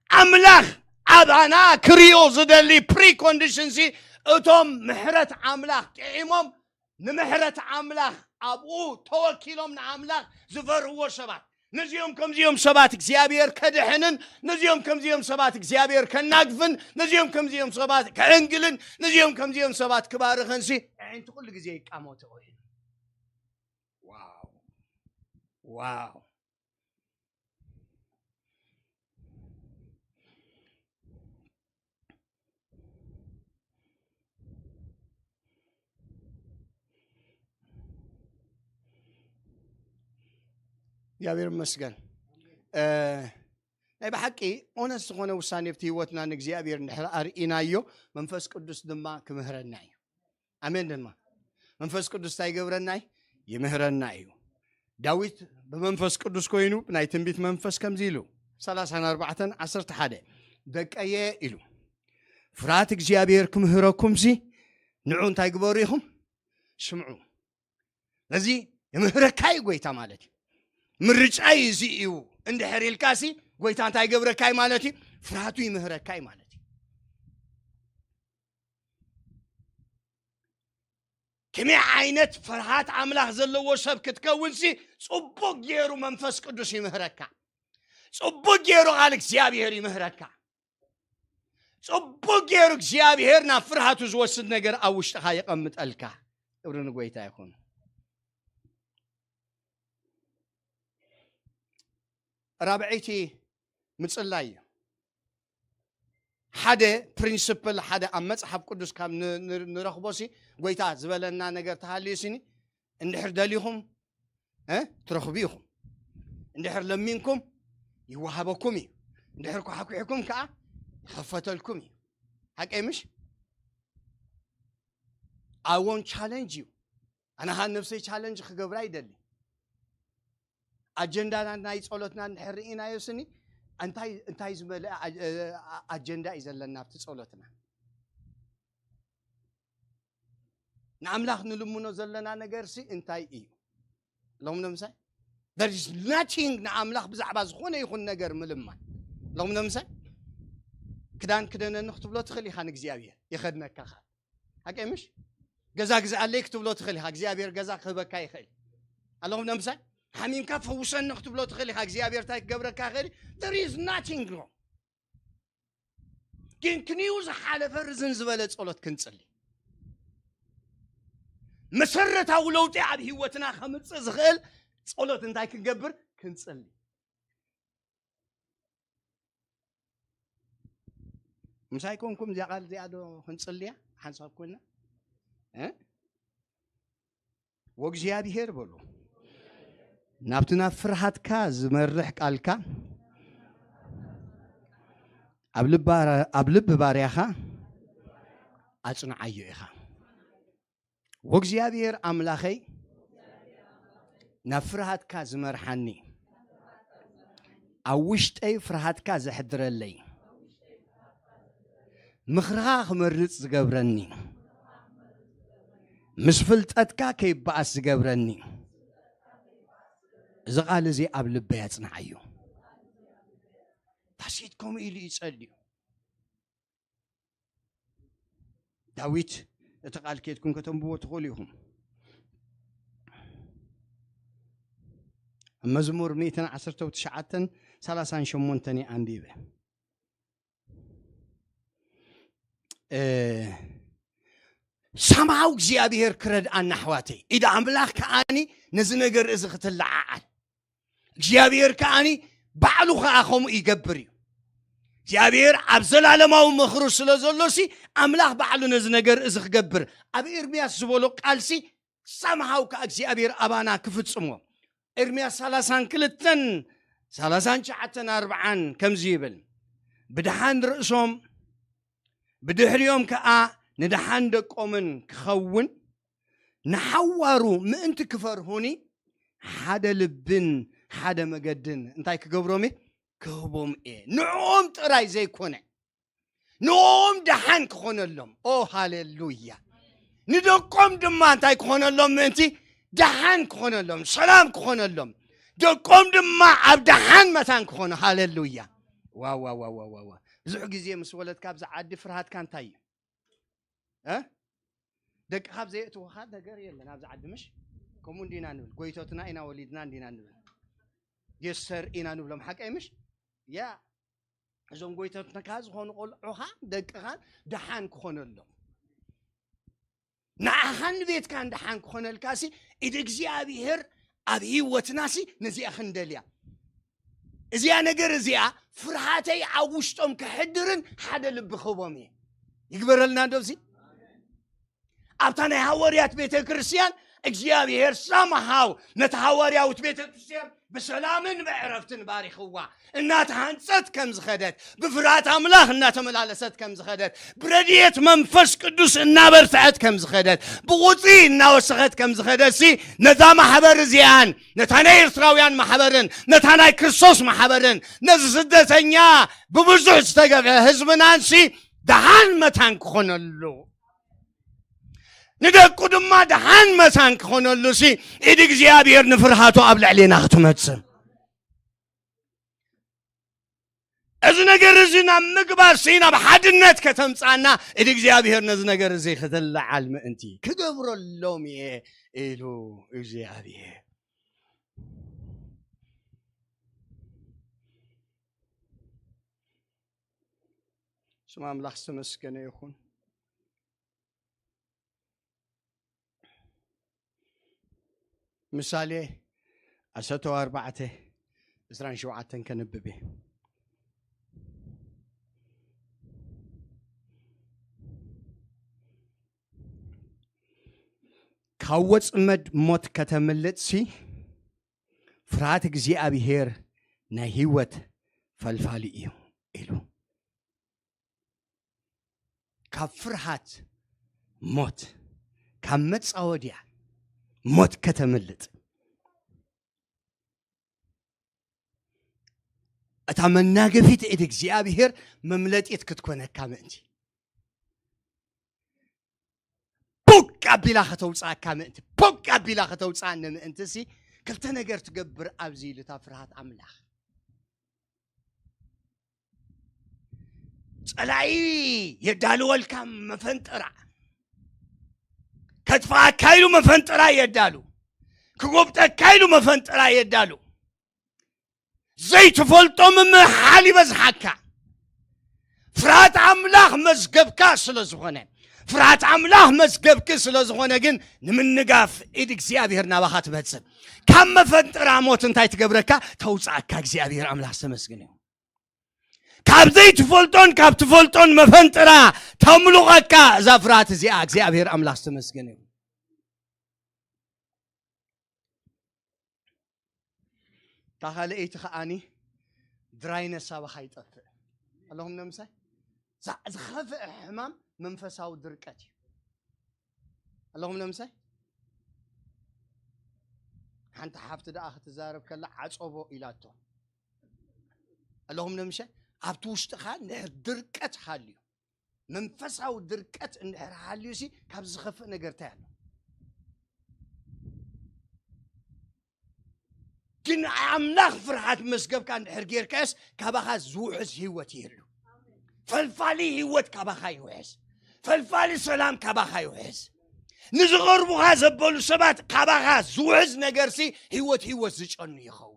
ኣምላኽ ኣባና ክሪኦ ዝደሊ ፕሪኮንዲሽንሲ፣ እቶም ምሕረት ኣምላኽ ጥዒሞም፣ ንምሕረት ኣምላኽ ኣብኡ ተወኪሎም ንኣምላኽ ዝፈርህዎ ሰባት፣ ነዚኦም ከምዚኦም ሰባት እግዚኣብሔር ከድሕንን፣ ነዚኦም ከምዚኦም ሰባት እግዚኣብሔር ከናግፍን፣ ነዚኦም ከምዚኦም ሰባት ከዕንግልን፣ ነዚኦም ከምዚኦም ሰባት ክባርኽንሲ፣ ኣዒንቲ ኩሉ ግዜ ይቃመቱ እዩ። ዋው፣ ዋው። እግዚኣብሔር ይመስገን። እ፣ ናይ ብሓቂ ኦነስት ዝኾነ ውሳኔ ኣብቲ ህይወትና ንእግዚኣብሔር እንድሕር ኣርኢናዮ፣ መንፈስ ቅዱስ ድማ ክምህረና እዩ። ኣሜን ድማ። መንፈስ ቅዱስ እንታይ ይገብረና እዩ? ይምህረና እዩ። ዳዊት ብመንፈስ ቅዱስ ኮይኑ ብናይ ትንቢት መንፈስ ከምዚ ኢሉ፣ ሰላሳን ኣርባዕተን ዓሰርተ ሓደ፣ ደቀየ ኢሉ፣ ፍርሃት እግዚኣብሔር ክምህረኩምሲ ንዑ እንታይ ግበሩ ኢኹም? ስምዑ። ነዚ ይምህረካ እዩ ጎይታ ማለት እዩ። ምርጫይ እዚ እዩ እንድሕር ኢልካሲ፣ ጎይታ እንታይ ይገብረካ እዩ ማለት እዩ? ፍርሃቱ ይምህረካ እዩ ማለት እዩ። ከመይ ዓይነት ፍርሃት ኣምላኽ ዘለዎ ሰብ ክትከውንሲ፣ ጽቡቕ ገይሩ መንፈስ ቅዱስ ይምህረካ። ጽቡቕ ገይሩ ቃል እግዚኣብሔር ይምህረካ። ጽቡቕ ገይሩ እግዚኣብሔር ናብ ፍርሃቱ ዝወስድ ነገር ኣብ ውሽጥኻ የቐምጠልካ። ክብሪ ንጎይታ ይኹን። ራብዐይቲ ምጽላይ እዩ። ሓደ ፕሪንስፕል፣ ሓደ ኣብ መጽሓፍ ቅዱስ ካብ ን-፣ ን-፣ ንረኽቦሲ፣ ጎይታ ዝበለና ነገር ተሃልዩ ሲኒ፣ እንድሕር ደሊኹም፣ እ፣ ትረኽቡ ኢኹም። እንድሕር ለሚንኩም፣ ይወሃበኩም እዩ። እንድሕር ኳሕኲሕኩም ከኣ፣ ይኸፈተልኩም እዩ። ሓቀይ ምሽ? I won't challenge you። ኣነ ኻን ነብሰይ ቻለንጅ ክገብራ ይደሊ። ኣጀንዳና ናይ ጸሎትና እንድሕር ርኢናዮ ስኒ፣ እንታይ፣ እንታይ ዝመልአ ኣጀ-፣ ኣጀንዳ እዩ ዘለና ኣብቲ ጸሎትና? ንኣምላኽ ንልምኖ ዘለና ነገርሲ እንታይ እዩ? ሎም ነምሳይ፣ there is nothing ንኣምላኽ ብዛዕባ ዝኾነ ይኹን ነገር ምልማን። ሎም ነምሳይ፣ ክዳን ክደነኒ ክትብሎ ትኽእል ኢኻ ንእግዚኣብሔር፣ ይኸድነካ ኻ። ሓቀይ ምሽ? ገዛ ግዝኣለይ ክትብሎ ትኽእል ኢኻ፣ እግዚኣብሔር ገዛ ክህበካ ይኽእል። ኣለኹም ነምሳይ፣ ሓሚምካ ፈውሰኒ ክትብሎ ትኽእል ኢኻ፣ እግዚኣብሔር እንታይ ክገብረካ ይኽእል? There is nothing wrong። ግን ክንዩ ዝሓለፈ ርዝን ዝበለ ጸሎት ክንጽሊ። መሰረታዊ ለውጢ ኣብ ህይወትና ከምጽእ ዝኽእል ጸሎት እንታይ ክንገብር? ክንጽሊ። ምሳይ ኮንኩም እዚኣ ቃል እዚኣ ዶ ክንጽልያ ሓንሳብ ኮይና? እ? ወእግዚኣብሔር በሉ፣ ናብቲ ናብ ፍርሃትካ ዝመርሕ ቃልካ ኣብ ልባ-፣ ኣብ ልቢ ባርያኻ ኣጽንዓዮ ኢኻ። ወእግዚኣብሔር ኣምላኸይ፣ ናብ ፍርሃትካ ዝመርሓኒ፣ ኣብ ውሽጠይ ፍርሃትካ ዘሕድረለይ፣ ምኽርኻ ክመርጽ ዝገብረኒ፣ ምስ ፍልጠትካ ከይበኣስ ዝገብረኒ፣ እዚ ቃል እዚ ኣብ ልበይ ኣጽንዓዮ። ዳዊት ከምኡ ኢሉ እዩ ጸልዩ። ዳዊት፣ እቲ ቃል ኬድኩም ከተንብቦ ትኽእሉ ኢኹም። ኣብ መዝሙር ሚእትን ዓሰርተ ትሽዓተን ሰላሳን ሸሞንተን እየ ኣንቢበ። እ፣ ሰማው እግዚኣብሔር ክረድኣና ኣሕዋተይ። ኢድ ኣምላኽ ከኣኒ ነዚ ነገር እዚ ክትለዓዓል። እግዚኣብሔር ከኣኒ ባዕሉ ከኣ ከምኡ ይገብር እዩ። እግዚኣብሔር ኣብ ዘላለማዊ ምኽሩ ስለ ዘሎሲ፣ ኣምላኽ ባዕሉ ነዚ ነገር እዚ ክገብር። ኣብ ኤርምያስ ዝበሎ ቃልሲ፣ ሰምሃው ከኣ እግዚኣብሔር ኣባና ክፍጽሞ። ኤርምያስ ሰላሳን ክልተን፣ ሰላሳን ትሽዓተን፣ ኣርብዓን ከምዚ ይብል፣ "ብድሓን ርእሶም፣ ብድሕሪኦም ከኣ ንድሓን ደቆምን ክኸውን፣ ንሓዋሩ ምእንቲ ክፈርሁኒ፣ ሓደ ልብን ሓደ መገድን እንታይ ክገብሮም እየ? ክህቦም እየ። ንዕኦም ጥራይ ዘይኮነ፣ ንኦም ደሓን ክኾነሎም።" ኦ ሃሌሉያ። ንደቆም ድማ እንታይ ክኾነሎም? ምእንቲ ደሓን ክኾነሎም፣ ሰላም ክኾነሎም፣ ደቆም ድማ ኣብ ደሓን መታን ክኾኑ። ሃሌሉያ። ዋ፣ ዋ፣ ዋ፣ ዋ፣ ዋ፣ ዋ። ብዙሕ ግዜ ምስ ወለድካ ኣብዚ ዓዲ ፍርሃትካ እንታይ እዩ? እ? ደቅኻ ኣብ ዘየእትወኻ ነገር የለን ኣብዚ ዓዲ፣ ምሽ? ከምኡ እንዲና ንብል። ጎይቶትና ኢና ወሊድና እንዲና ንብል። ጌሰር ኢና ንብሎም፣ ሓቀይ ምሽ? ያ፣ እዞም ጎይቶትካ ዝኾኑ ቆልዑኻ፣ ደቅኻን ደሓን ክኾነሎም። ንዓኻን ንቤትካን ደሓን ክኾነልካሲ፣ ኢድ እግዚኣብሔር ኣብ ህይወትናሲ ነዚኣ ክንደልያ። እዚኣ ነገር እዚኣ ፍርሃተይ ኣብ ውሽጦም ክሕድርን ሓደ ልቢ ክህቦም እየ። ይግበረልና ዶ እዚ? ኣብታ ናይ ሃዋርያት ቤተ ክርስቲያን እግዚኣብሔር ሳምሃው ነታ ሃዋርያዊት ቤተ ክርስቲያን ብሰላምን ብዕረፍትን ባሪኽዋ። እናተሃንጸት ከም ዝኸደት፣ ብፍርሃት ኣምላኽ እናተመላለሰት ከም ዝኸደት፣ ብረድኤት መንፈስ ቅዱስ እናበርትዐት ከም ዝኸደት፣ ብቑጽሪ እናወሰኸት ከም ዝኸደትሲ፣ ነዛ ማሕበር እዚኣን፣ ነታ ናይ ኤርትራውያን ማሕበርን፣ ነታ ናይ ክርስቶስ ማሕበርን፣ ነዚ ስደተኛ ብብዙሕ ዝተገብዐ ህዝብናንሲ ደሓን መታን ክኾነሉ፣ ንደቁ ድማ ደሓን መታን ክኾነሉሲ፣ ኢድ እግዚኣብሔር ንፍርሃቱ ኣብ ልዕሌና ክትመጽእ። እዚ ነገር እዚ ናብ ምግባርሲ፣ ናብ ሓድነት ከተምጽኣና፣ ኢድ እግዚኣብሔር ነዚ ነገር እዚ ክትለዓል ምእንቲ ክገብረሎም እየ ኢሉ እግዚኣብሔር። ስም ኣምላኽ ዝተመስገነ ይኹን። ምሳሌ ዓሰርተ ኣርባዕተ፣ ዕስራን ሸውዓተን ከንብብ እየ። ካብ ወጽመድ ሞት ከተምልጥሲ፣ ፍርሃት እግዚኣብሔር ናይ ህይወት ፈልፋሊ እዩ ኢሉ። ካብ ፍርሃት ሞት፣ ካብ መጻወድያ ሞት ከተምልጥ፣ እታ መናገፊት ኢድ እግዚኣብሔር መምለጢት ክትኮነካ ምእንቲ፣ ፖቅ ኣቢላ ከተውፅኣካ ምእንቲ፣ ፖቅ ኣቢላ ከተውፅኣኒ ምእንቲ ሲ፣ ክልተ ነገር ትገብር ኣብዚ ኢሉ፣ እታ ፍርሃት ኣምላኽ። ጸላኢ የዳልወልካ መፈንጠራ። ከጥፍኣካ ኢሉ መፈንጠራ የዳሉ። ክጎብጠካ ኢሉ መፈንጠራ የዳሉ። ዘይትፈልጦ ምምሕሓል ይበዝሓካ። ፍርሃት ኣምላኽ መዝገብካ ስለ ዝኾነ፣ ፍርሃት ኣምላኽ መዝገብኪ ስለ ዝኾነ ግን፣ ንምንጋፍ ኢድ እግዚኣብሔር ናባኻ ትመጽእ። ካብ መፈንጥራ ሞት እንታይ ትገብረካ? ተውጽኣካ። እግዚኣብሔር ኣምላኽ ዝተመስግን እዩ። ካብ ዘይትፈልጦን ካብ ትፈልጦን መፈንጥራ ተምልቐካ እዛ ፍርሃት እዚኣ። እግዚኣብሔር ኣምላኽ ዝተመስገን እዩ። እታ ካልኣይቲ ከዓኒ ድራይነስ ኣባኻ ይጠፍእ። ኣለኹም ነምሳይ? ዛ-፣ ዝኸፍአ ሕማም መንፈሳዊ ድርቀት እዩ። ኣለኹም ነምሳይ? ሓንቲ ሓፍቲ ደኣ ክትዛረብ ከላ ዓጸቦ ኢላቶ። ኣለኹም ነምሳይ? ኣብቲ ውሽጥኻ እንድሕር ድርቀት ሃልዩ፣ መንፈሳዊ ድርቀት እንድሕር ሃልዩሲ፣ ካብ ዝኸፍእ ነገር እንታይ ኣሎ? ግን ኣምላኽ ፍርሃት መዝገብካ እንድሕር ጌርካስ፣ ካባኻ ዝውሕዝ ህይወት ይህሉ። ፈልፋሊ ህይወት ካባኻ ይውሕዝ። ፈልፋሊ ሰላም ካባኻ ይውሕዝ። ንዝቐርቡኻ ዘበሉ ሰባት ካባኻ ዝውሕዝ ነገርሲ፣ ህይወት፣ ህይወት ዝጨኑ ይኸውን።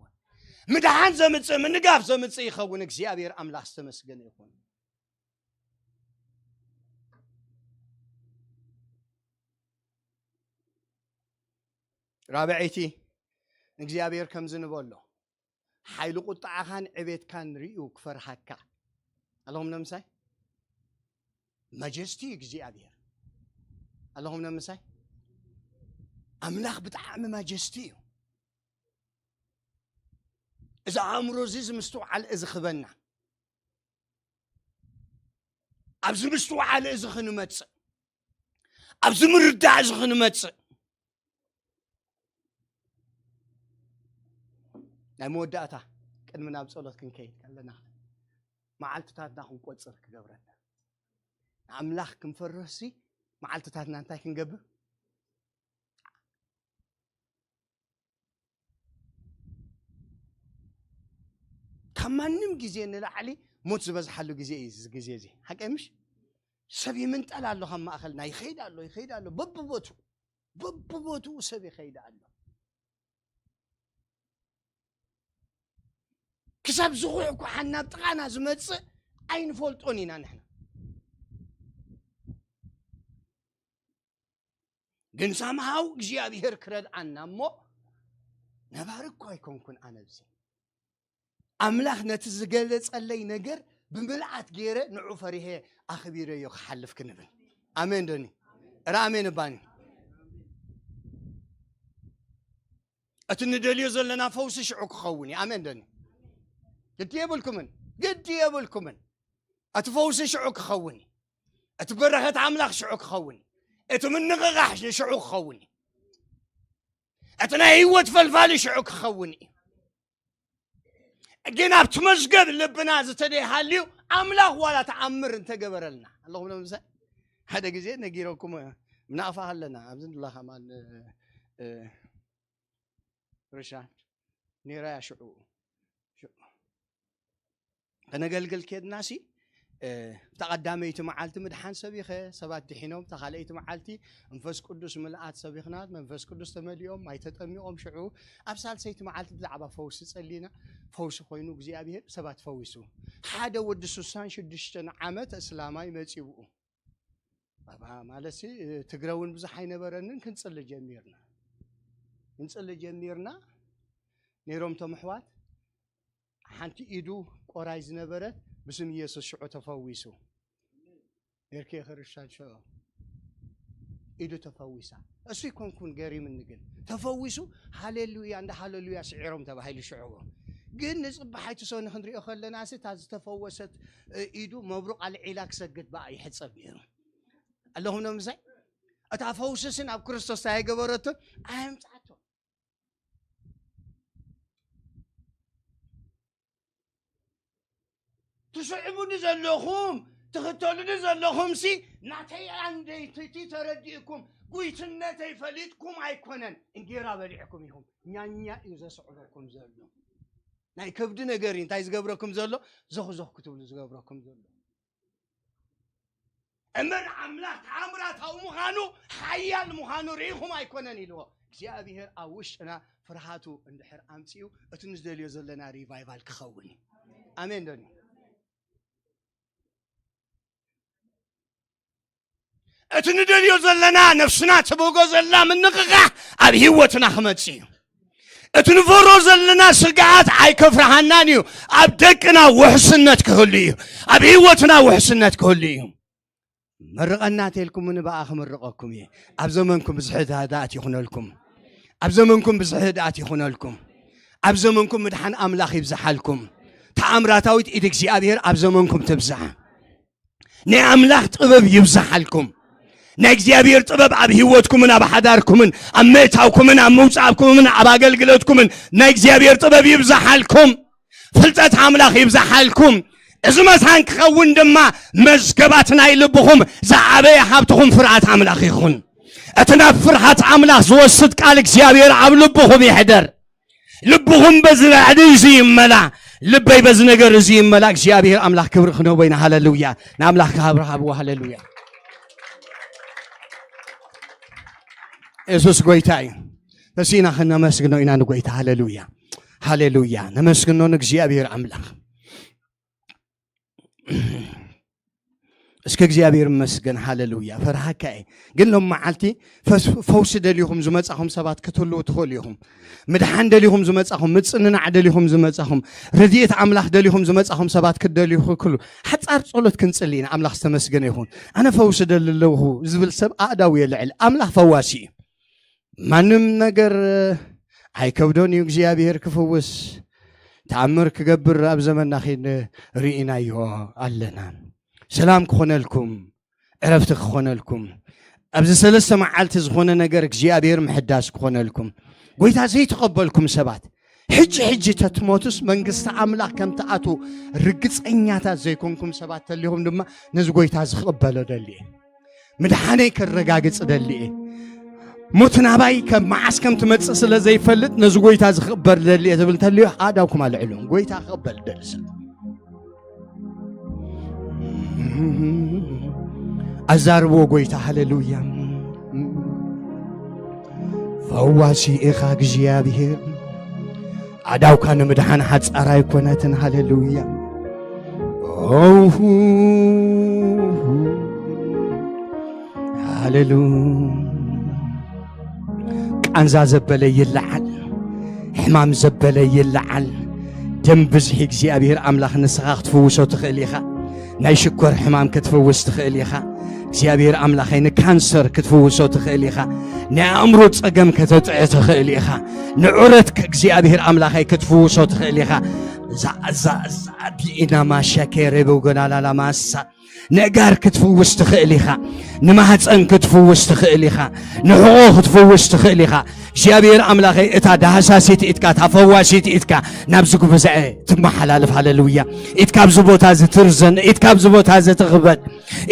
ምድሓን ዘምጽእ፣ ምንጋፍ ዘምጽእ ይኸውን። እግዚኣብሔር ኣምላኽ ዝተመስገነ ይኹን። ራብዐይቲ፣ ንእግዚኣብሔር ከምዚ ንበሎ፣ ሓይሊ ቁጥዓኻን ዕቤትካን ርእዩ ክፈርሃካ። ኣለኹም ነምሳይ? ማጀስቲ እግዚኣብሔር። ኣለኹም ነምሳይ? ኣምላኽ ብጣዕሚ ማጀስቲ እዩ። እዚ ኣእምሮ እዚ፣ እዚ ምስትውዓል እዚ ክበና። ኣብዚ ምስትውዓል እዚ ክንመጽእ፣ ኣብዚ ምርዳእ እዚ ክንመጽእ፣ ናይ መወዳእታ ቅድሚ ናብ ጸሎት ክንከይድ ከለና፣ መዓልትታትና ክንቆጽር ክገብረና። ንኣምላኽ ክንፈርህሲ፣ መዓልትታትና እንታይ ክንገብር? ካብ ማንም ግዜ ንላዕሊ ሞት ዝበዝሓሉ ግዜ እዩ እዚ ግዜ እዚ። ሓቀይ ምሽ? ሰብ ይምንጠል ኣሎ ካብ ማእኸልና፣ ይኸይድ ኣሎ፣ ይኸይድ ኣሎ። በብቦትኡ፣ በብቦትኡ ሰብ ይኸይድ ኣሎ። ክሳብ ዝኹሕ ኳሓን ናብ ጥቓና ዝመጽእ ኣይንፈልጦን ኢና ንሕና። ግን ሳምሃው እግዚኣብሔር ክረድኣና እሞ፣ ነባሪ እኮ ኣይኮንኩን ኣነ። እዚ ኣምላኽ ነቲ ዝገለጸለይ ነገር ብምልኣት ገይረ ንዑ ፈሪሄ ኣኽቢረዮ ክሓልፍ ክንብል። ኣሜን ዶኒ? እረ ኣሜን እባኒ። እቲ ንደልዮ ዘለና ፈውሲ ሽዑ ክኸውን እዩ። ኣሜን ዶኒ? ግዲ የብልኩምን፣ ግዲ የብልኩምን። እቲ ፈውሲ ሽዑ ክኸውን እዩ። እቲ በረኸት ኣምላኽ ሽዑ ክኸውን እዩ። እቲ ምንቕቓሕ ሽዑ ክኸውን እዩ። እቲ ናይ ህይወት ፈልፋሊ ሽዑ ክኸውን እዩ። ግን ኣብቲ መዝገብ ልብና ዝተደይሃልዩ ኣምላኽ ዋላ ተኣምር እንተገበረልና። ኣለኹም ነምሳይ? ሓደ ግዜ ነጊረኩም፣ ምናቕፋ ኣለና። ኣብዚ ንላ ከማን፣ እ፣ እ፣ ርሻን ነይራ እያ ሽዑ። ሽዑ ከነገልግል ኬድናሲ፣ እ፣ እታ ቀዳመይቲ መዓልቲ ምድሓን ሰቢኸ፣ ሰባት ድሒኖም፣ እታ ካልኣይቲ መዓልቲ መንፈስ ቅዱስ ምልኣት ሰቢኽና፣ መንፈስ ቅዱስ ተመሊኦም፣ ማይ ተጠሚቖም፣ ሽዑ ኣብ ሳልሰይቲ መዓልቲ ብዛዕባ ፈውሲ ጸሊና፣ ፈውሲ ኮይኑ እግዚኣብሔር ሰባት ፈዊሱ። ሓደ ወዲ ሱሳን ሽዱሽተን ዓመት እስላማይ መጺኡ። ባባ ማለትሲ፣ እ፣ ትግረ እውን ብዙሕ ኣይነበረንን፣ ክንጽሊ ጀሚርና። ክንጽሊ ጀሚርና። ነይሮም እቶም ኣሕዋት፣ ሓንቲ ኢዱ ቆራይ ዝነበረት ብስም ኢየሱስ ሽዑ ተፈዊሱ። ኔርኪ ክርስቲያን ሽዑ ኢዱ ተፈዊሳ። እሱ ይኮንኩን ገሪምኒ ግን፣ ተፈዊሱ ሃሌሉያ፣ እንዳ ሃሌሉያ ስዒሮም ተባሂሉ ሽዑ። ግን ንጽባሕ ኣይትሰኑ ክንሪኦ ከለና ሲ፣ እታ ዝተፈወሰት፣ እ፣ ኢዱ መብሩቕ ኣልዒላ ክሰግድ ብኣ ይሕጸብ ነይሩ። ኣለኹም ዶ ምሳይ? እታ ፈውስሲ ናብ ክርስቶስ ኣይገበረቶን፣ ኣየምጽኣቶን። ትስዕቡኒ ዘለኹም፣ ትኽተሉኒ ዘለኹም ሲ፣ ናተይ ኣንደይቲ ተረዲእኩም፣ ጉይትነተይ ፈሊጥኩም ኣይኮነን፣ እንጌራ በሊዕኩም ኢኹም። ኛኛ እዩ ዘስዕበኩም ዘሎ። ናይ ከብዲ ነገር እዩ። እንታይ ዝገብረኩም ዘሎ? ዘኹ ዘኹ ክትብሉ ዝገብረኩም ዘሎ። እምበር ኣምላኽ ተኣምራታዊ ምዃኑ፣ ሓያል ምዃኑ ርኢኹም ኣይኮነን ኢልዎ። እግዚኣብሔር ኣብ ውሽጥና ፍርሃቱ እንድሕር ኣምጺኡ፣ እቲ ንዝደልዮ ዘለና ሪቫይቫል ክኸውን እዩ። ኣሜን ዶ? እቲ ንደልዮ ዘለና፣ ነፍስና ትብህጎ ዘላ ምንቕቓሕ ኣብ ህይወትና ክመጽእ እዩ። እቲ ንፈሮ ዘለና ስግኣት ኣይከፍርሃናን እዩ። ኣብ ደቅና ውሕስነት ክህሉ እዩ። ኣብ ህይወትና ውሕስነት ክህሉ እዩ። መርቐና ተልኩም ንብኣ ክምርቐኩም እየ። ኣብ ዘመንኩም ብዝሒ ህድኣት ይኹነልኩም። ኣብ ዘመንኩም ብዝሒ ህድኣት ይኹነልኩም። ኣብ ዘመንኩም ምድሓን ኣምላኽ ይብዝሓልኩም። ተኣምራታዊት ኢድ እግዚኣብሔር ኣብ ዘመንኩም ትብዝሓ። ናይ ኣምላኽ ጥበብ ይብዝሓልኩም። ናይ እግዚኣብሔር ጥበብ ኣብ ህይወትኩምን ኣብ ሓዳርኩምን ኣብ ምእታውኩምን ኣብ ምውጻእኩምን ኣብ ኣገልግሎትኩምን ናይ እግዚኣብሔር ጥበብ ይብዝሓልኩም። ፍልጠት ኣምላኽ ይብዝሓልኩም። እዚ መታን ክኸውን ድማ መዝገባት ናይ ልብኹም ዝዓበየ ሃብትኹም ፍርሃት ኣምላኽ ይኹን። እቲ ናብ ፍርሃት ኣምላኽ ዝወስድ ቃል እግዚኣብሔር ኣብ ልብኹም ይሕደር። ልብኹም በዚ ራዕዲ እዚ ይመላ፣ ልበይ በዚ ነገር እዚ ይመላ። እግዚኣብሔር ኣምላኽ ክብሪ ክነቦይና። ሃለሉያ። ንኣምላኽ ክብሪ ሃብዎ። ሃለሉያ። የሱስ ጎይታ እዩ። ተሲእና ከነመስግኖ ኢና ንጎይታ። ሃለሉያ። ሃሌሉያ። ነመስግኖ ንእግዚኣብሔር ኣምላኽ። እስከ እግዚኣብሔር ይመስገን። ሃሌሉያ። ፈርሃካ እየ። ግን ሎም መዓልቲ ፈስ-፣ ፈውሲ ደሊኹም ዝመጻኹም ሰባት ክትህልዉ ትኽእሉ ኢኹም። ምድሓን ደሊኹም ዝመጻኹም፣ ምጽንናዕ ደሊኹም ዝመጻኹም፣ ረድኤት ኣምላኽ ደሊኹም ዝመጻኹም ሰባት ክትደልዩ ትኽእሉ። ሓጻር ጸሎት ክንጽሊ ኢና። ኣምላኽ ዝተመስገነ ይኹን። ኣነ ፈውሲ ደሊ ኣለኹ ዝብል ሰብ ኣእዳው የልዕል። ኣምላኽ ፈዋሲ እዩ። ማንም ነገር ኣይከብዶን እዩ እግዚኣብሔር ክፍውስ። ተኣምር ክገብር ኣብ ዘመንና ኺን ርኢናዮ ኣለና። ሰላም ክኾነልኩም፣ ዕረፍቲ ክኾነልኩም። ኣብዚ ሰለስተ መዓልቲ ዝኾነ ነገር እግዚኣብሔር ምሕዳስ ክኾነልኩም። ጎይታ ዘይተቐበልኩም ሰባት፣ ሕጂ ሕጂ ተትሞቱስ መንግስቲ ኣምላኽ ከም ትኣትዉ ርግጸኛታት ዘይኮንኩም ሰባት ተሊኹም ድማ ነዚ ጎይታ ዝቕበሎ ደሊ እየ። ምድሓነይ ከረጋግጽ ደሊ እየ። ሞት ናባይ ከም መዓስ ከም ትመጽእ ስለ ዘይፈልጥ ነዚ ጎይታ ዝኽበር ደሊ እየ ዝብል እንተልዩ፣ ኣእዳውኩም ኣልዕሉ። ጎይታ ክቕበል ደሊ ሰብ ኣዛርብዎ ጎይታ። ሃሌሉያ። ፈዋሲ ኢኻ እግዚኣብሔር፣ ኣእዳውካ ንምድሓን ሓጻር ኣይኮነትን። ሃሌሉያ። ኦሁ፣ ሃሌሉ-፣ ቃንዛ ዘበለ ይለዓል፣ ሕማም ዘበለ ይለዓል። ደም ብዝሒ እግዚኣብሔር ኣምላኽ ንስኻ ክትፍውሶ ትኽእል ኢኻ። ናይ ሽኮር ሕማም ክትፍውስ ትኽእል ኢኻ። እግዚኣብሔር ኣምላኸይ ንካንሰር ክትፍውሶ ትኽእል ኢኻ። ናይ ኣእምሮ ጸገም ከተጥዕ ትኽእል ኢኻ። ንዑረት ክ-፣ እግዚኣብሔር ኣምላኸይ ክትፍውሶ ትኽእል ኢኻ። ዛ-፣ ዛ-፣ ዛ-፣ ቢኢናማ ሸኬሬ በጎናላላ ማሳ። ነጋር ክትፍውስ ትኽእል ኢኻ። ንማህፀን ክትፍውስ ትኽእል ኢኻ። ንሕቖ ክትፍውስ ትኽእል ኢኻ። እግዚኣብሔር ኣምላኸይ፣ እታ ዳህሳሲት ኢድካ፣ እታ ፈዋሲት ኢድካ ናብዚ ጉባኤ ትመሓላለፍ። ሃሌሉያ። ኢድካ ኣብዚ ቦታ እዚ ትርዘን፣ ኢድካ ኣብዚ ቦታ እዚ ትኽበድ፣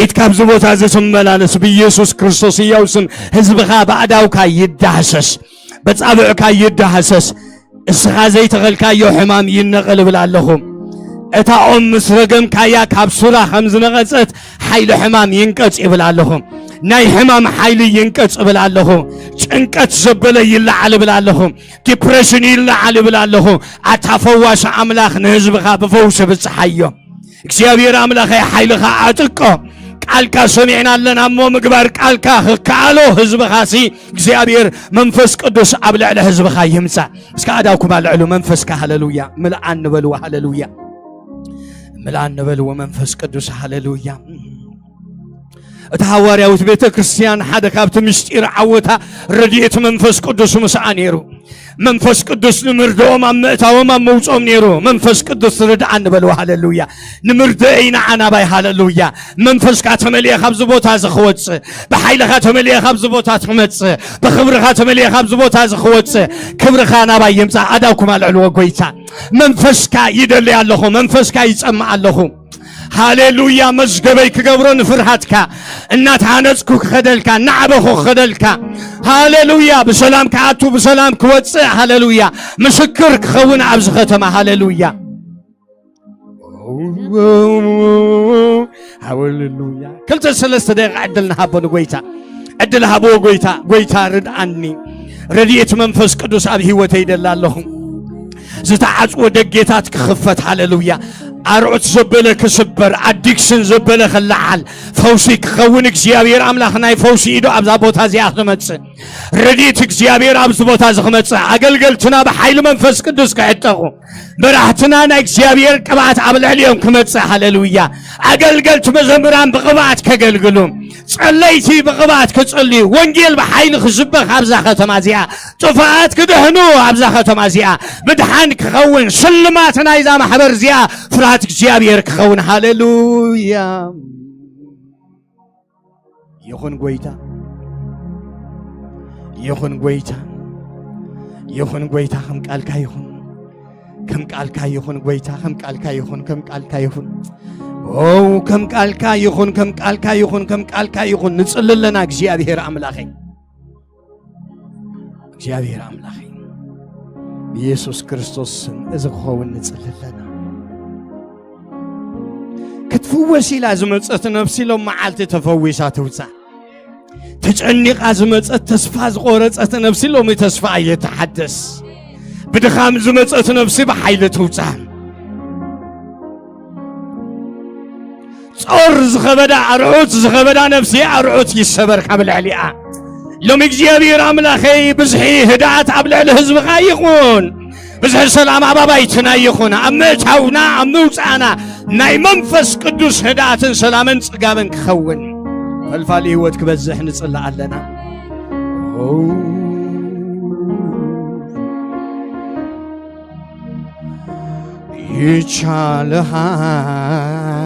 ኢድካ ኣብዚ ቦታ እዚ ትመላለስ። ብኢየሱስ ክርስቶስ ህያው ስም ህዝብኻ ብኣእዳውካ ይዳህሰስ፣ በጻብዕካ ይዳህሰስ። እስኻ ዘይተኸልካዮ ሕማም ይነቐል እብል ኣለኹ። እታ ኦም ምስ ረገምካያ ካብ ሱራ ከም ዝነቐጸት ሓይሊ ሕማም ይንቀጽ ይብል ኣለኹ። ናይ ሕማም ሓይሊ ይንቀጽ እብል ኣለኹ። ጭንቀት ዘበለ ይለዓል እብል ኣለኹ። ዲፕሬሽን ይለዓል እብል ኣለኹ። ኣታ ፈዋሲ ኣምላኽ ንህዝብኻ ብፈውሲ ብጽሓዮ። እግዚኣብሔር ኣምላኸይ ሓይልኻ ኣጥቆ። ቃልካ ሰሚዕና ኣለና እሞ ምግባር ቃልካ ክከኣሎ ህዝብኻሲ እግዚኣብሔር መንፈስ ቅዱስ ኣብ ልዕሊ ህዝብኻ ይምጻእ። እስከ ኣእዳውኩም ኣልዕሉ። መንፈስካ ሃሌሉያ ምልኣኒ በልዎ። ሃሌሉያ ምልኣኒ በልዎ። መንፈስ ቅዱስ ሃሌሉያ። እታ ሃዋርያዊት ቤተ ክርስቲያን ሓደ ካብቲ ምስጢር ዓወታ ረድኤት መንፈስ ቅዱስ ምስኣ ነይሩ። መንፈስ ቅዱስ ንምርድኦም ኣብ ምእታዎም ኣብ መውፅኦም ነይሩ። መንፈስ ቅዱስ ርድኣኒ በልዎ። ሃሌሉያ። ንምርድእይ ንዓ ናባይ። ሃሌሉያ። መንፈስካ ተመሊኤ ካብዚ ቦታ እዚ ክወፅእ፣ ብሓይልኻ ተመሊኤ ካብዚ ቦታ ትመፅእ፣ ብኽብርኻ ተመሊኤ ካብዚ ቦታ እዚ ክወፅእ፣ ክብርኻ ናባይ ይምፃእ። ኣእዳውኩም ኣልዕልዎ። ጎይታ መንፈስካ ይደሊ ኣለኹ፣ መንፈስካ ይፀምእ ኣለኹ። ሃሌሉያ። መዝገበይ ክገብሮ ንፍርሃትካ፣ እናተሃነጽኩ ክኸደልካ፣ እናዓበኹ ክኸደልካ። ሃሌሉያ። ብሰላም ክኣቱ፣ ብሰላም ክወጽእ። ሃሌሉያ። ምስክር ክኸውን ኣብዚ ከተማ። ሃሌሉያ። ሃሌሉያ። ክልተ ሰለስተ ደቂቃ ዕድል ንሃቦ ንጎይታ። ዕድል ሃብዎ ጎይታ። ጎይታ ርድኣኒ። ረድኤት መንፈስ ቅዱስ ኣብ ህይወተይ ይደሊ ኣለኹ። ዝተዓጽወ ደጌታት ክኽፈት። ሃሌሉያ። ኣርዑት ዘበለ ክስበር፣ ኣዲክሽን ዘበለ ክለዓል፣ ፈውሲ ክኸውን እግዚኣብሔር ኣምላኽ ናይ ፈውሲ ኢዱ ኣብዛ ቦታ እዚኣ ክመጽእ፣ ረድኤት እግዚኣብሔር ኣብዚ ቦታ እዚ ክመጽእ፣ ኣገልገልትና ብሓይሊ መንፈስ ቅዱስ ክዕጠቑ፣ መራሕትና ናይ እግዚኣብሔር ቅብኣት ኣብ ልዕሊኦም ክመጽእ፣ ሃሌሉያ። ኣገልገልቲ መዘምራን ብቕብኣት ከገልግሉ፣ ጸለይቲ ብቕብኣት ክጽልዩ፣ ወንጌል ብሓይሊ ክስበኽ ኣብዛ ከተማ እዚኣ፣ ጥፋኣት ክድሕኑ ኣብዛ ከተማ እዚኣ፣ ምድሓን ክኸውን፣ ስልማት ናይዛ ማሕበር እዚኣ ፍርሃት እግዚኣብሔር ክኸውን። ሃሌሉያ። ይኹን ጎይታ፣ ይኹን ጎይታ፣ ይኹን ጎይታ፣ ከም ቃልካ ይኹን፣ ከም ቃልካ ይኹን ጎይታ፣ ከም ቃልካ ይኹን፣ ከም ቃልካ ይኹን። ኦ፣ ከም ቃልካ ይኹን፣ ከም ቃልካ ይኹን፣ ከም ቃልካ ይኹን። ንጽሊ ኣለና እግዚኣብሔር ኣምላኸይ። እግዚኣብሔር ኣምላኸይ፣ ብኢየሱስ ክርስቶስ ስም እዚ ክኸውን ንጽሊ ኣለና። ክትፍወስ ኢላ ዝመጸት ነፍሲ ሎም መዓልቲ ተፈዊሳ ትውጻእ። ተጨኒቓ ዝመጸት፣ ተስፋ ዝቆረጸት ነፍሲ ሎሚ ተስፋ እየተሓደስ። ብድኻም ዝመጸት ነፍሲ ብሓይሊ ትውጻእ። ጾር ዝኸበዳ ኣርዑት፣ ዝኸበዳ ነፍሲ ኣርዑት ይሰበር ካብ ልዕሊኣ። ሎም እግዚኣብሔር ኣምላኸይ፣ ብዝሒ ህድኣት ኣብ ልዕሊ ህዝብኻ ይኹን። ብዝሒ ሰላም ኣብ ኣባይትና ይኹን። ኣብ ምእታውና፣ ኣብ ምውጻእና ናይ መንፈስ ቅዱስ ህድኣትን ሰላምን ጽጋብን ክኸውን፣ ፈልፋሊ ህይወት ክበዝሕ ንጽሊ ኣለና።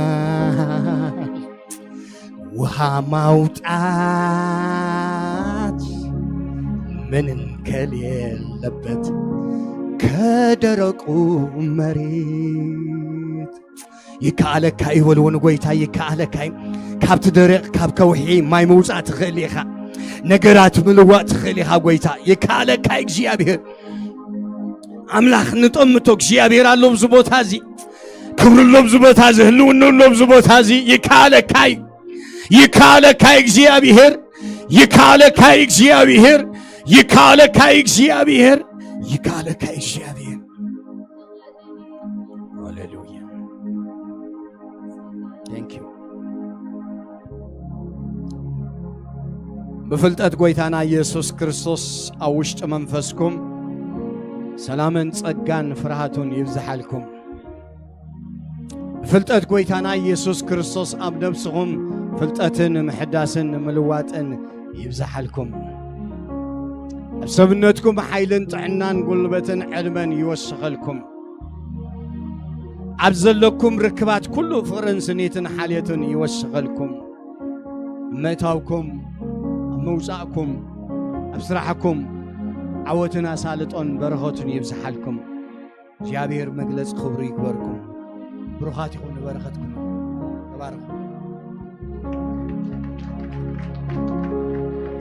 ይቻልሃል ውሃ ማውጣት፣ ምንም ከሌለበት ከደረቁ መሬት። ይከኣለካ እዩ በልዎ ንጎይታ፣ ይከኣለካ እዩ። ካብቲ ደረቕ፣ ካብ ከውሒ ማይ ምውጻእ ትኽእል ኢኻ። ነገራት ምልዋጥ ትኽእል ኢኻ ጎይታ። ይከኣለካ እዩ እግዚኣብሔር። ኣምላኽ ንጠምቶ እግዚኣብሔር ኣሎ ኣብዚ ቦታ እዚ። ክብሪ ኣሎ ኣብዚ ቦታ እዚ። ህልውና ኣሎ ኣብዚ ቦታ እዚ። ይከኣለካ እዩ። ይከኣለካ እዩ እግዚኣብሔር። ይከኣለካ እዩ እግዚኣብሔር። ይከኣለካ እዩ እግዚኣብሔር። ይከኣለካ እዩ እግዚኣብሔር። ሃሌሉያ። Thank you። ብፍልጠት ጎይታና ኢየሱስ ክርስቶስ ኣብ ውሽጢ መንፈስኩም ሰላምን ጸጋን ፍርሃቱን ይብዝሓልኩም። ብፍልጠት ጎይታና ኢየሱስ ክርስቶስ ኣብ ነብስኹም ፍልጠትን ምሕዳስን ምልዋጥን ይብዝሓልኩም። ኣብ ሰብነትኩም ሓይልን ጥዕናን ጉልበትን ዕድመን ይወስኸልኩም። ኣብ ዘለኩም ርክባት ኩሉ ፍቕርን ስኒትን ሓልዮትን ይወስኸልኩም። ኣብ ምእታውኩም፣ ኣብ ምውጻእኩም፣ ኣብ ስራሕኩም ዓወትን ኣሳልጦን በረኸቱን ይብዝሓልኩም። እግዚኣብሔር መግለጺ ክብሩ ይግበርኩም። ብሩኻት ኢኹም፣ ንበረኸትኩም ተባረኹ።